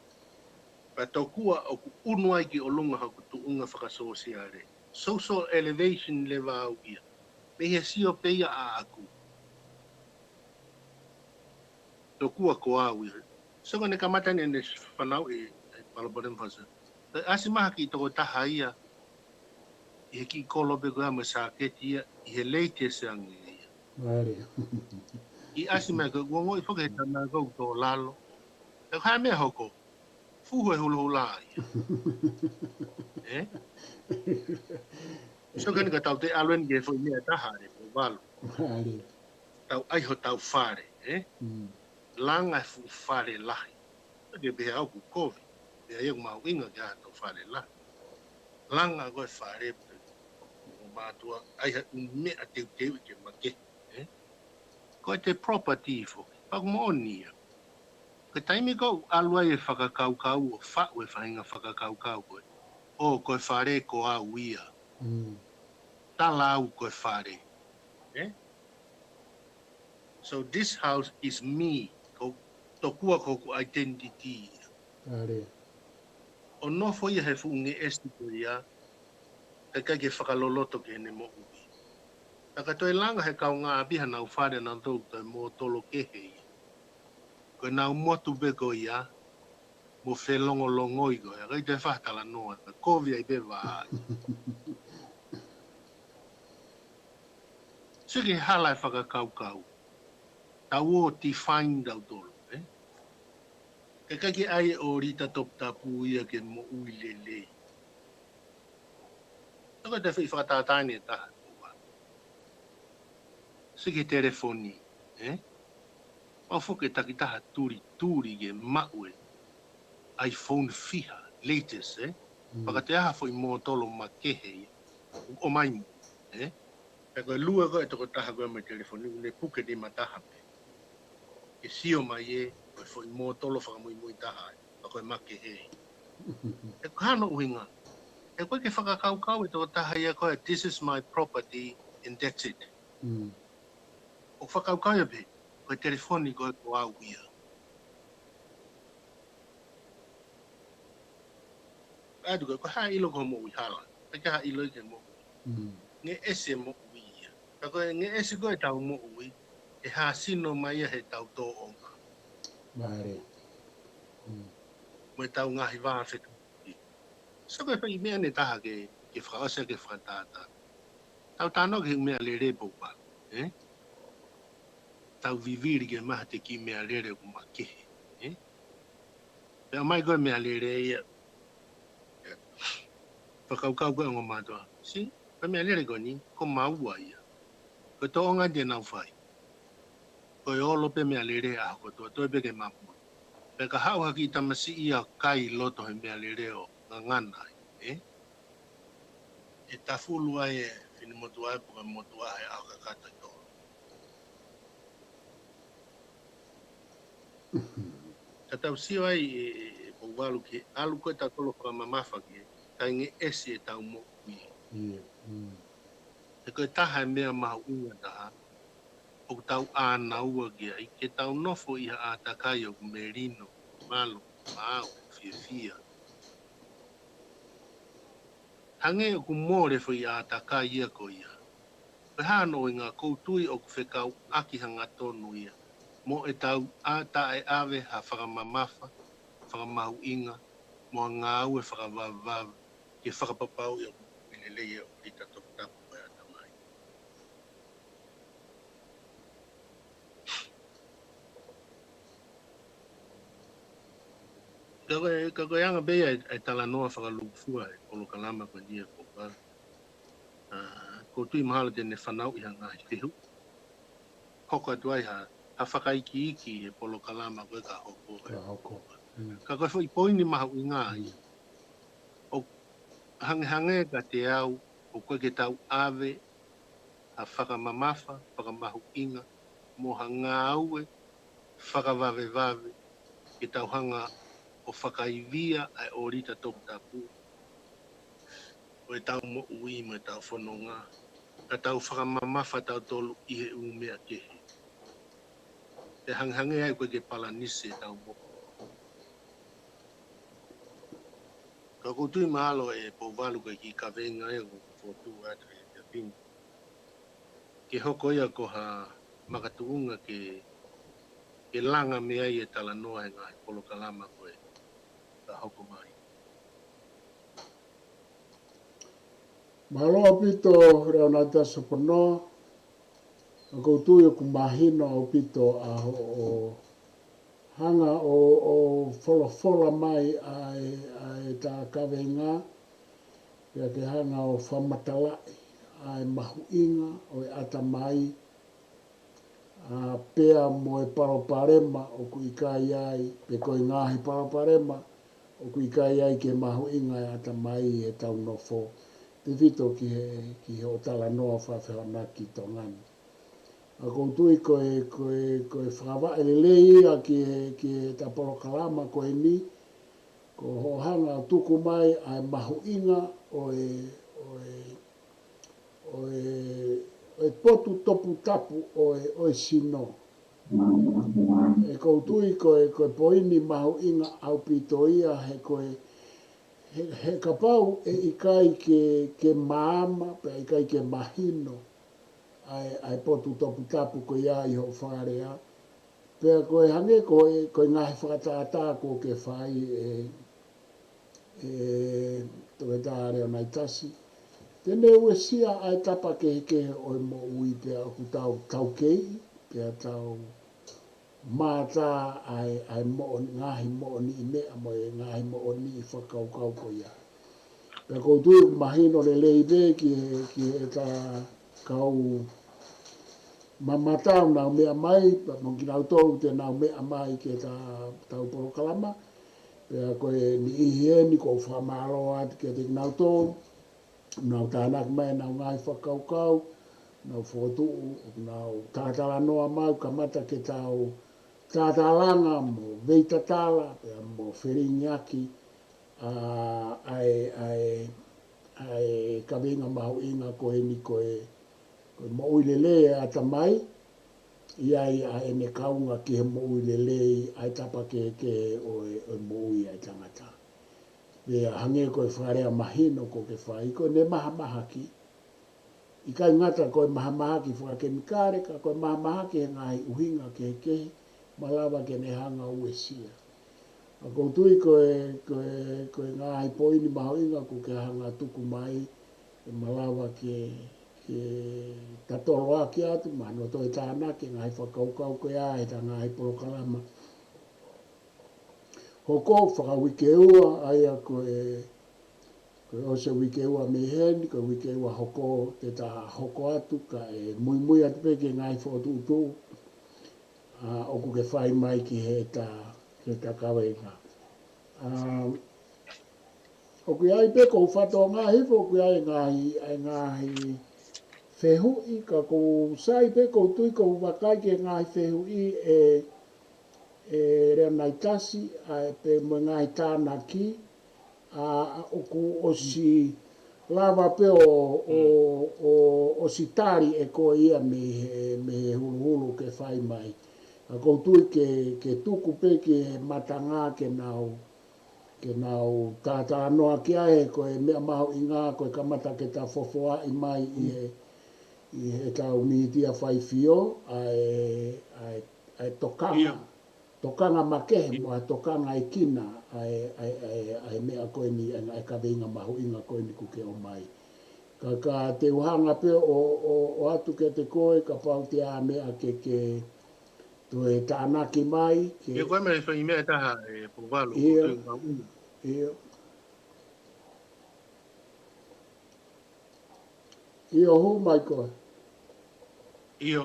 Pea tokua ʻoku ʻunu ai ki ʻolunga hoku tuʻunga fakasōsiale. Social elevation leva au ia. Mei he sio pē ia ʻaʻaku. Tokua ko au ia. So ko ʻene kamata ʻene fanauʻi e palopalema fasa. Ka ʻasi mai ha kiʻi tokotaha ia ʻi he kiʻi kolo pē ko ia mo e sāketi ia, ʻi he latest ange ia. Mālie. ʻI ʻasi mai ko e ongoʻi foki he tama ko ʻoku tō lalo. Ka ko e hā e meʻa hoko, fuhu e hulahula ia. Eh? So ka ʻikai ke tau toe ʻalu eni ki he foʻi meʻa ʻe taha ʻe Pouvalu. Mālie. Tau ʻai hotau fale, eh? Mm. Langa e fuʻu fale lahi. Ke pehē au ʻoku kovi. Pea ia ʻoku mahuʻinga ke ʻai hotau fale lahi. Langa ko e fale pē. Ko e mātuʻa ʻai ha ʻū meʻa teuteuʻi ke makehe, eh? Ko e te property foki. Pea ʻoku moʻoni ia. Ko e taimi ko ē ʻoku ʻalu ai e fakakaukau ʻo faʻu e faʻahinga fakakaukau ko ē. ʻŌ, ko e fale ko au ia. Mm. Tala au ko e fale. Eh? So this house is me. Ko tokua ko hoku identity ia. Mālie. ʻO nofo ia he fuʻu ngeʻesi ko ia, ka ʻikai ke fakaloloto ki heʻene moʻui. Ka ka toe langa he kaungāʻapi hanau fale naʻa nau toe mōtolo kehe ia. Ko ʻenau motu pē ko ia, mo felongolongoi ko ia, ʻikai toe fakatalanoa, ka kovi ai pē vā. Sike hala e fakakaukau. Tau ō define tautolu, eh? Ke ʻikai ke ʻai e ʻōlita toputapu ia ke moʻui lelei. Toko te fai fakatātā ni ʻe taha. Sike telefoni, eh? Mau foki e takitaha tulituli ke maʻu e iPhone fiha, latest, eh? Mm. Pea ka te ʻai ha foʻi mōtolo makehe ia. ʻOmai mo, eh? Pea ko e lue ko e tokotaha ko e mo e telefoni, ʻoku ne puke nima taha pē. Ke sio mai ē, ko e foʻi mōtolo fakamuimui taha ē, pea ko e makehe. ʻE ko e hā hono ʻuhinga. ʻE ko e ke fakakaukau e tokotaha ia ko e, this is my property and that's it. Mm. ʻO fakakaukau ia pē, ko e telefoni ko e ko au ia. ʻAtu ko e, ko e hā e ʻilo ko e moʻui hala. Pea ko e hā e ʻilo ki he moʻui. Mm. Ngeʻesi e moʻui ia. Pea ko e ngeʻesi ko e tau moʻui, ʻe hāsino mai ia he tau tōʻonga. Mālie. Mm. Mo e tau ngaahi vā fekauʻaki. So ko e fai meʻa ʻe taha ke, ke fakaʻosi ke fakatātā. Tau tānaki he meʻalele Pouvalu, eh? Tau vivili ke maha te ki meʻalele ʻoku makehe, eh? Pea ʻomai ko e meʻalele ia. Fakakaukau ko e ongo mātuʻa. Si, ko e meʻalele ko eni, ko maua ia. Ko e tōʻonga te nau fai. Ko e olo pē meʻalele ʻa ko toe toe pē ke mapu. Pea ka haʻu ha kiʻi tamasiʻi ia kai loto he meʻalele ʻo ngangana ai, eh? ʻE tafulu ai e finemotuʻa ē pe ko e motuʻa he ʻaho kakato ʻe tolu. Ka tau sio ai ʻe, ʻe, ʻe Pouvalu ke ʻalu ko e tautolu fakamamafa ke, kae ngeʻesi e tau moʻui. Ia, mm. He ko e taha e meʻa mahuʻinga taha, ʻoku tau ʻānaua ki ai, ke tau nofo ʻi ha ʻātakai ʻoku melino, malo, maau, fiefia. Hangē ʻoku mole foʻi ʻātakai ia ko ia. Pea hā hono ʻuhinga ʻoku ou tui ʻoku fekauʻaki hangatonu ia. Mo e tau ʻa taʻeʻave ha fakamamafa, fakamahuʻinga, mo ha ngāue fakavavevave, ke fakapapauʻi ʻoku moʻui lelei e ʻōlita toputapu ʻo e ʻatamai. Ka ko e, ka ko e anga pē ia e, e talanoa fakalūkufua e polokalama ko eni ʻa Pouvalu. ʻA, ʻoku ou tui mahalo te ne fanauʻi ha ngaahi fehuʻi. Hoko atu ai ha, ha fakaikiiki he polokalama ko ē ka hoko. Ka hoko. Mm. Ka ko e foʻi poini mahuʻinga ia. Mm. ʻO hangehangē kiate au, ʻoku ʻikai ke tau ʻave ha fakamamafa, fakamahuʻinga, mo ha ngāue fakavavevave, ke tau hanga ʻo fakaivia ʻa e ʻōlita toputapu ʻo e tau moʻui mo e tau fononga, ka tau fakamamafa tautolu ʻi he ʻū meʻa kehe. Pea hangehangē ai ko e ke palanisi ʻetau moʻui. Ka ʻoku ou tui mahalo ʻe Pouvalu ko e kiʻi kaveinga ia ʻoku ou fokotuʻu atu he efiafi ni, ke hoko ia ko ha makatuʻunga ke, ke langa mei ai e talanoa he ngaahi polokalama ko ē ka hoko mai. Mālō ʻaupito Leonaitasi Soponoa, ʻoku ou tui ʻoku mahino ʻaupito ʻa hoʻo hanga ʻo, ʻo folofola mai ʻa e, ʻa e tā kaveinga, pea ke hanga ʻo fakamatalaʻi ʻa e mahuʻinga ʻo e ʻatamai, ʻa, pea mo e palopalema ʻoku ʻikai ai, pe ko e ngaahi palopalema ʻoku ʻikai ai ke mahuʻinga e ʻatamai ʻi heʻetau nofo, tefito ki he, ki hoʻo talanoa fakafehoanaki Tonga ni. ʻOku ou tui ko e, ko e, ko e fakavaʻe lelei ia ki he, ki heʻeta polokalama ko eni, ko hoʻo hanga ʻo tuku mai ʻa e mahuʻinga ʻo e, ʻo e, ʻo e, ʻo e potu toputapu ʻo e, ʻo e sino. ʻOku ou tui ko e, ko e poini mahuʻinga ʻaupito ia he ko e, he, he kapau ʻe ʻikai ke, ke maama, pea ʻikai ke mahino ʻa e, ʻa e potu toputapu ko ia ʻi hoʻo fakalea. Pea ko e hangē ko e, ko e ngaahi fakatātā kuo ke fai ʻe, ʻe Toketā Leonaitasi, te ne uesia ʻa e tapa kehekehe ʻo e moʻui pea ʻoku tau, tau kei, pea tau mātā ʻa e, ʻa e moʻoni, ngaahi moʻoniʻi meʻa mo e ngaahi moʻoniʻi fakakaukau ko ia. Pea ʻoku ou tui ʻoku mahino lelei pē ki he, ki heʻeta kau mamata ʻoku nau meʻa mai, pea mo kinautolu te nau meʻa mai ki heʻeta, ʻetau polokalama. Pea ko e niʻihi eni ʻoku ou fakamālō atu kiate kinautolu, nau tānaki mai ʻenau ngaahi fakakaukau, nau fokotuʻu, nau talatalanoa mai, kamata ke tau tatalanga mo veitatala, pea mo felingiaki, ʻa, ʻa e, ʻa e, ʻa e kaveinga mahuʻinga ko eni ko e, ko e moʻui lelei e ʻatamai, ʻi ai ʻa ʻene kaunga ki he moʻui lelei ʻa e tapa kehekehe ʻo e, ʻo e moʻui ʻa e tangata. Pea hangē ko e fakalea mahino kuo ke fai, ko ʻene mahamahaki, ʻikai ngata ko e mahamahaki fakakemikale, ka ko e mahamahaki he ngaahi ʻuhinga kehekehe, malava ke ne hanga ʻo uesia. ʻOku ou tui ko e, ko e, ko e ngaahi poini mahuʻinga kuo ke hanga tuku mai, ʻe malava ke, ke tatolo ʻaki atu, mahalo toe tānaki e ngaahi fakakaukau ko ia heʻeta ngaahi polokalama hoko fakauike ua, ʻa ia ko e, ko e ʻosi e uike ua mei heni, ko e uike ua hoko te ta hoko atu, kae muimui atu pē ki he ngaahi fokotuʻutuʻu, ʻa, ʻoku ke fai mai ki heʻeta, heʻeta kaveinga. ʻA, ʻoku ʻi ai pē ko u fatonga hifo, ʻoku ʻi ai e ngaahi, e ngaahi fehuʻi, ka ʻoku ou sai pē ʻoku ou tui ʻoku ou vakai ki he ngaahi fehuʻi ʻe, ʻe Leonaitasi, ʻa e pea mo e ngaahi tānaki, ʻa, ʻoku ʻosi lava pē ʻo, ʻo, ʻo, ʻosi tali ʻe koe ia mei he, mei he huluhulu ke fai mai. Ka ʻoku ou tui ke, ke tuku pē ki he matanga ke nau, ke nau tātānoa ki ai, he ko e meʻa mahuʻinga ko e kamata ke ta fofoaʻi mai ʻi he, ʻi heʻetau mītia faifio, ʻa e, ʻa e, ʻa e tokanga, tokanga makehe mo e tokanga ʻi kina ʻa e, ʻa e, ʻa e, ʻa e meʻa ko eni, ʻa e, ʻa e kaveinga mahuʻinga ko eni kuo ke ʻomai. Ka, ka te u hanga pē ʻo, ʻo, ʻoatu kiate koe kapau te ʻi ai ha meʻa ke, ke toe tānaki mai, ke. ʻIo, ko e meʻa, fai meʻa ʻe taha ʻe Pouvalu, ʻio, ʻoku ou tui mahuʻinga. ʻIo. ʻIo, hū mai koe. ʻIo,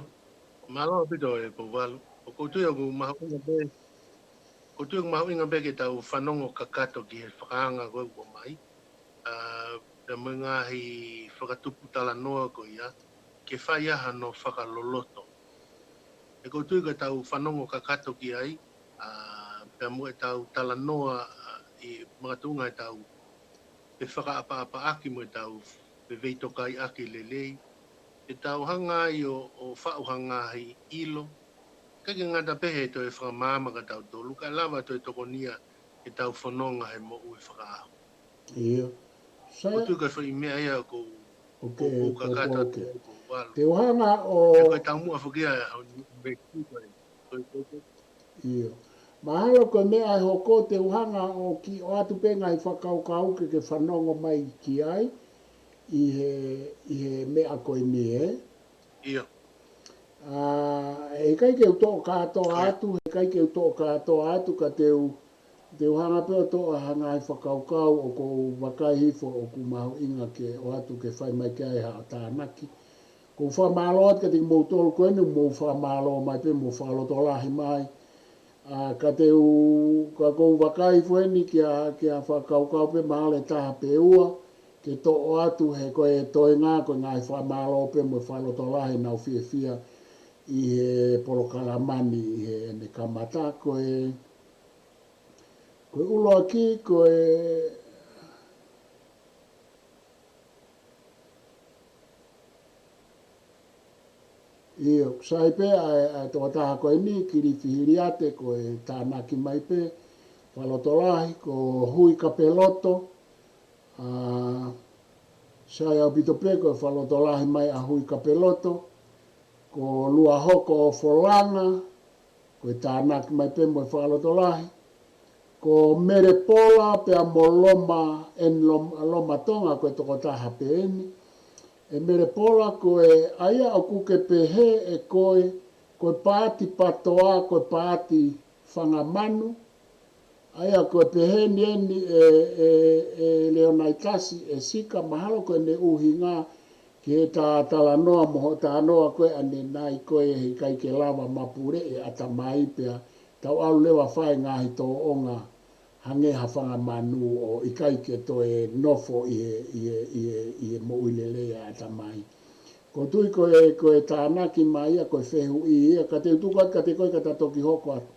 mālō ʻaupito ʻe Pouvalu. ʻOku ou tui ʻoku mahuʻinga pē, ʻoku ou tui ʻoku mahuʻinga pē ke tau fanongo kakato ki he fakaanga ko ē ʻoku ʻomai, ʻa, pea mo e ngaahi fakatupu talanoa ko ia, ke fai ai hano fakaloloto. He ʻoku ou tui ko ʻetau fanongo kakato ki ai, ʻa, pea mo ʻetau talanoa, ʻa, ʻi makatuʻunga ʻetau fefakaʻapaʻapaʻaki mo ʻetau feveitokaiʻaki lelei, ke tau hanga ai ʻo, ʻo faʻu ha ngaahi ʻilo. ʻIkai ke ngata pē he toe fakamaama kia tautolu, kae lava toe tokonia ʻetau fononga he moʻui fakaʻaho. ʻIo. Sai. ʻOku ou tui ko e foʻi meʻa ia ʻoku ou, ʻOku ou, ʻoku ou ʻoku ou, kakato, ʻoku ou. ʻoku ou ʻalu. Te u hanga ʻo, He ko e taumuʻa foki ia ʻa e hau ni, me ki ko e, ko e, ko e, ko e. ʻIo. Mahalo ko e meʻa ʻe hoko, te u hanga ʻo kiʻi ʻoatu pē ngaahi fakakaukau ke ke fanongo mai ki ai ʻi he, ʻi he meʻa ko eni, ē? ʻIo. ʻA, heʻikai ke u toʻo kātoa ʻIo. atu, heʻikai ke u toʻo kātoa atu, ka te u, te u hanga pē ʻo toʻo ha ngaahi fakakaukau ʻoku ou vakai hifo ʻoku mahuʻinga ke ʻoatu ke fai mai ki ai haʻo tānaki. ʻOku ou fakamālō atu kiate kimoutolu ko eni, mou fakamālō mai pē, mou fakalotolahi mai. ʻA, ka te u, ka ʻoku ou vakai hifo eni ki ha, ki ha fakakaukau pē mahalo ʻe taha pe ua, ke toʻo atu he ko e toenga ko e ngaahi fakamālō pē mo e fakalotolahi naʻa nau fiefia ʻi he polokalama ni ʻi heʻene kamata. Ko e, ko e ʻuluaki, ko e, ʻio, sai pē ʻa e, ʻa e tokotaha ko eni, Kilifi Hiliate, ko e tānaki mai pē, fakalotolahi, ko Hui Kapeloto, ʻa, sai ʻaupito pē ko e fakalotolahi mai ʻa Hui Kapeloto, ko Luahoko ʻOfolanga, ko e tānaki mai pē mo e fakalotolahi, ko Melepola pea mo Loma, ʻEni Lom-, Loma Tonga ko e tokotaha pē eni. ʻE Melepola ko e ʻa ia ʻoku ke pehē ʻe koe, ko e paati PATOA, ko e paati fanga manu. ʻA ia ko e pehē ni eni ʻe, ʻe, ʻe Leonaitasi, ʻe Sika, mahalo ko ʻene ʻuhinga ki he tā talanoa mo hoʻo talanoa ko ē ʻanenai ko ē heʻikai ke lava mapuleʻi e ʻatamai pea tau ʻalu leva fai ngaahi tōʻonga hangē ha fanga manu ʻo ʻikai ke toe nofo ʻi he, ʻi he, ʻi he, ʻi he moʻui lelei ʻa e ʻatamai. ʻOku ou tui ko e, ko e tānaki mai ia, ko e fehuʻi ia, ka te u tuku atu kiate koe ka ta toki hoko atu.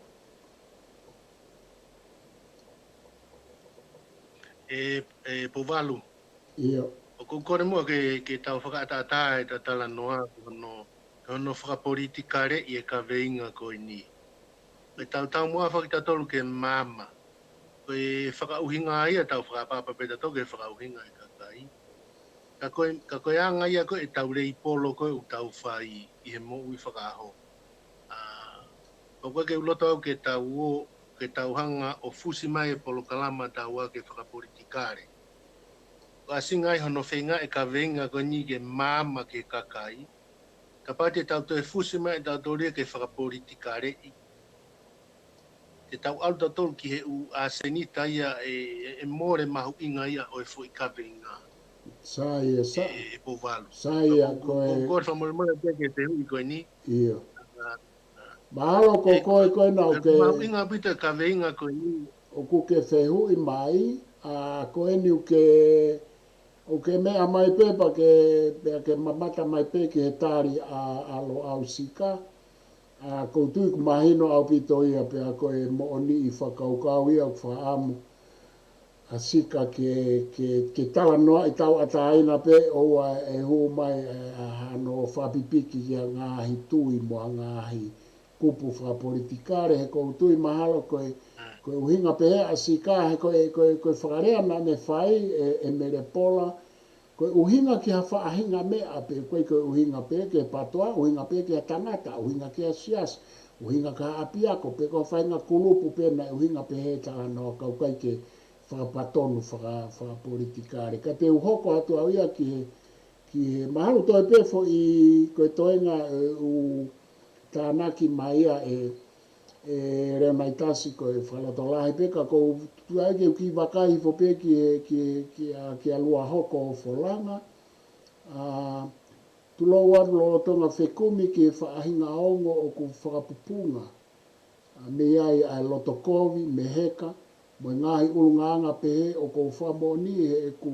ʻE, ʻe Pouvalu. ʻIo. ʻOku ou kole muʻa ke, ke tau fakaʻataʻatā ʻeta talanoa, ko hono, ko hono fakapolitikaleʻi e kaveinga ko eni. Ko e tau taumuʻa foki tautolu ke maama. Ko e fakaʻuhinga ia tau fakaʻapaʻapa pē tautolu ke fakaʻuhinga e kakai. Ka ko e, ka ko e anga ia ko ē ʻetau leipolo ko ē ʻoku tau fai ʻi he moʻui fakaʻaho. ʻA, ʻoku ʻikai ke u loto au ke tau ō, ke tau hanga ʻo fusi mai e polokalama taua ke fakapolitikale. Ko e ʻuhinga ia hono feinga e kaveinga ko eni ke maama ki he kakai. Kapau te tau toe fusi mai ʻe tautolu ia ke fakapolitikaleʻi, te tau ʻalu tautolu ki he ʻū ʻasenita ia ʻe, ʻe, ʻe mole mahuʻinga ia ʻo e foʻi kaveinga. Sai ia, sa-, ʻe, ʻe Pouvalu. Sai ia, ʻoku, ko e, ʻoku ou fakamolemole pē ki he fehuʻi ko eni. ʻIo. ʻA, ʻa. Mahalo ko e, koe, koe naʻa ke mahuʻinga ʻaupito e kaveinga ko eni. ʻOku ke fehuʻi mai, ʻa, ko eni ʻoku ke, ʻoku ke meʻa mai pē pea ke, pea ke mamata mai pē ki he tali ʻa, ʻa Loʻau Sika. ʻA, ʻoku ou tui ʻoku mahino ʻaupito ia pea ko e moʻoniʻi fakakaukau ia ʻoku fakaʻamu ʻa Sika ke, ke, ke talanoaʻi tauʻatāina pē ʻoua ʻe hū mai ʻa, ʻa hano fakapipiki ki ha ngaahi tui mo ha ngaahi kupu fakapolitikale, he ʻoku ou tui mahalo ko e, ko e ʻuhinga pē ʻa Sika, he ko e, ko e, ko e fakalea naʻa ne fai ʻe, ʻe Melepola, ko e ʻuhinga ki ha faʻahinga meʻa pē, ʻoku ʻikai ko e ʻuhinga pē ki he PATOA, ʻuhinga pē ki ha tangata, ʻuhinga ki ha siasi, ʻuhinga ki ha ʻapiako, pe ko ha faʻahinga kulupu pē naʻe ʻuhinga pē he talanoa ka ʻoku ʻikai ke fakapatonu faka-, fakapolitikale. Ka te u hoko atu au ia ki he, ki he mahalo toe pē foʻi ko e toenga ʻe ʻū tānaki mai ia ʻe, ʻe Leonaitasi ko e fakalotolahi pē ka ʻoku ou tui ke u kiʻi vakai hifo pē ki he, ki he, ki a, ki a Luahoko ʻOfolanga. ʻA, tulou atu lolotonga fekumi ki he faʻahinga ongo ʻoku fakapupunga. ʻA, mei ai ʻa e loto kovi, meheka, mo e ngaahi ʻulungaanga pehē ʻoku ou fakamoʻoni heʻeku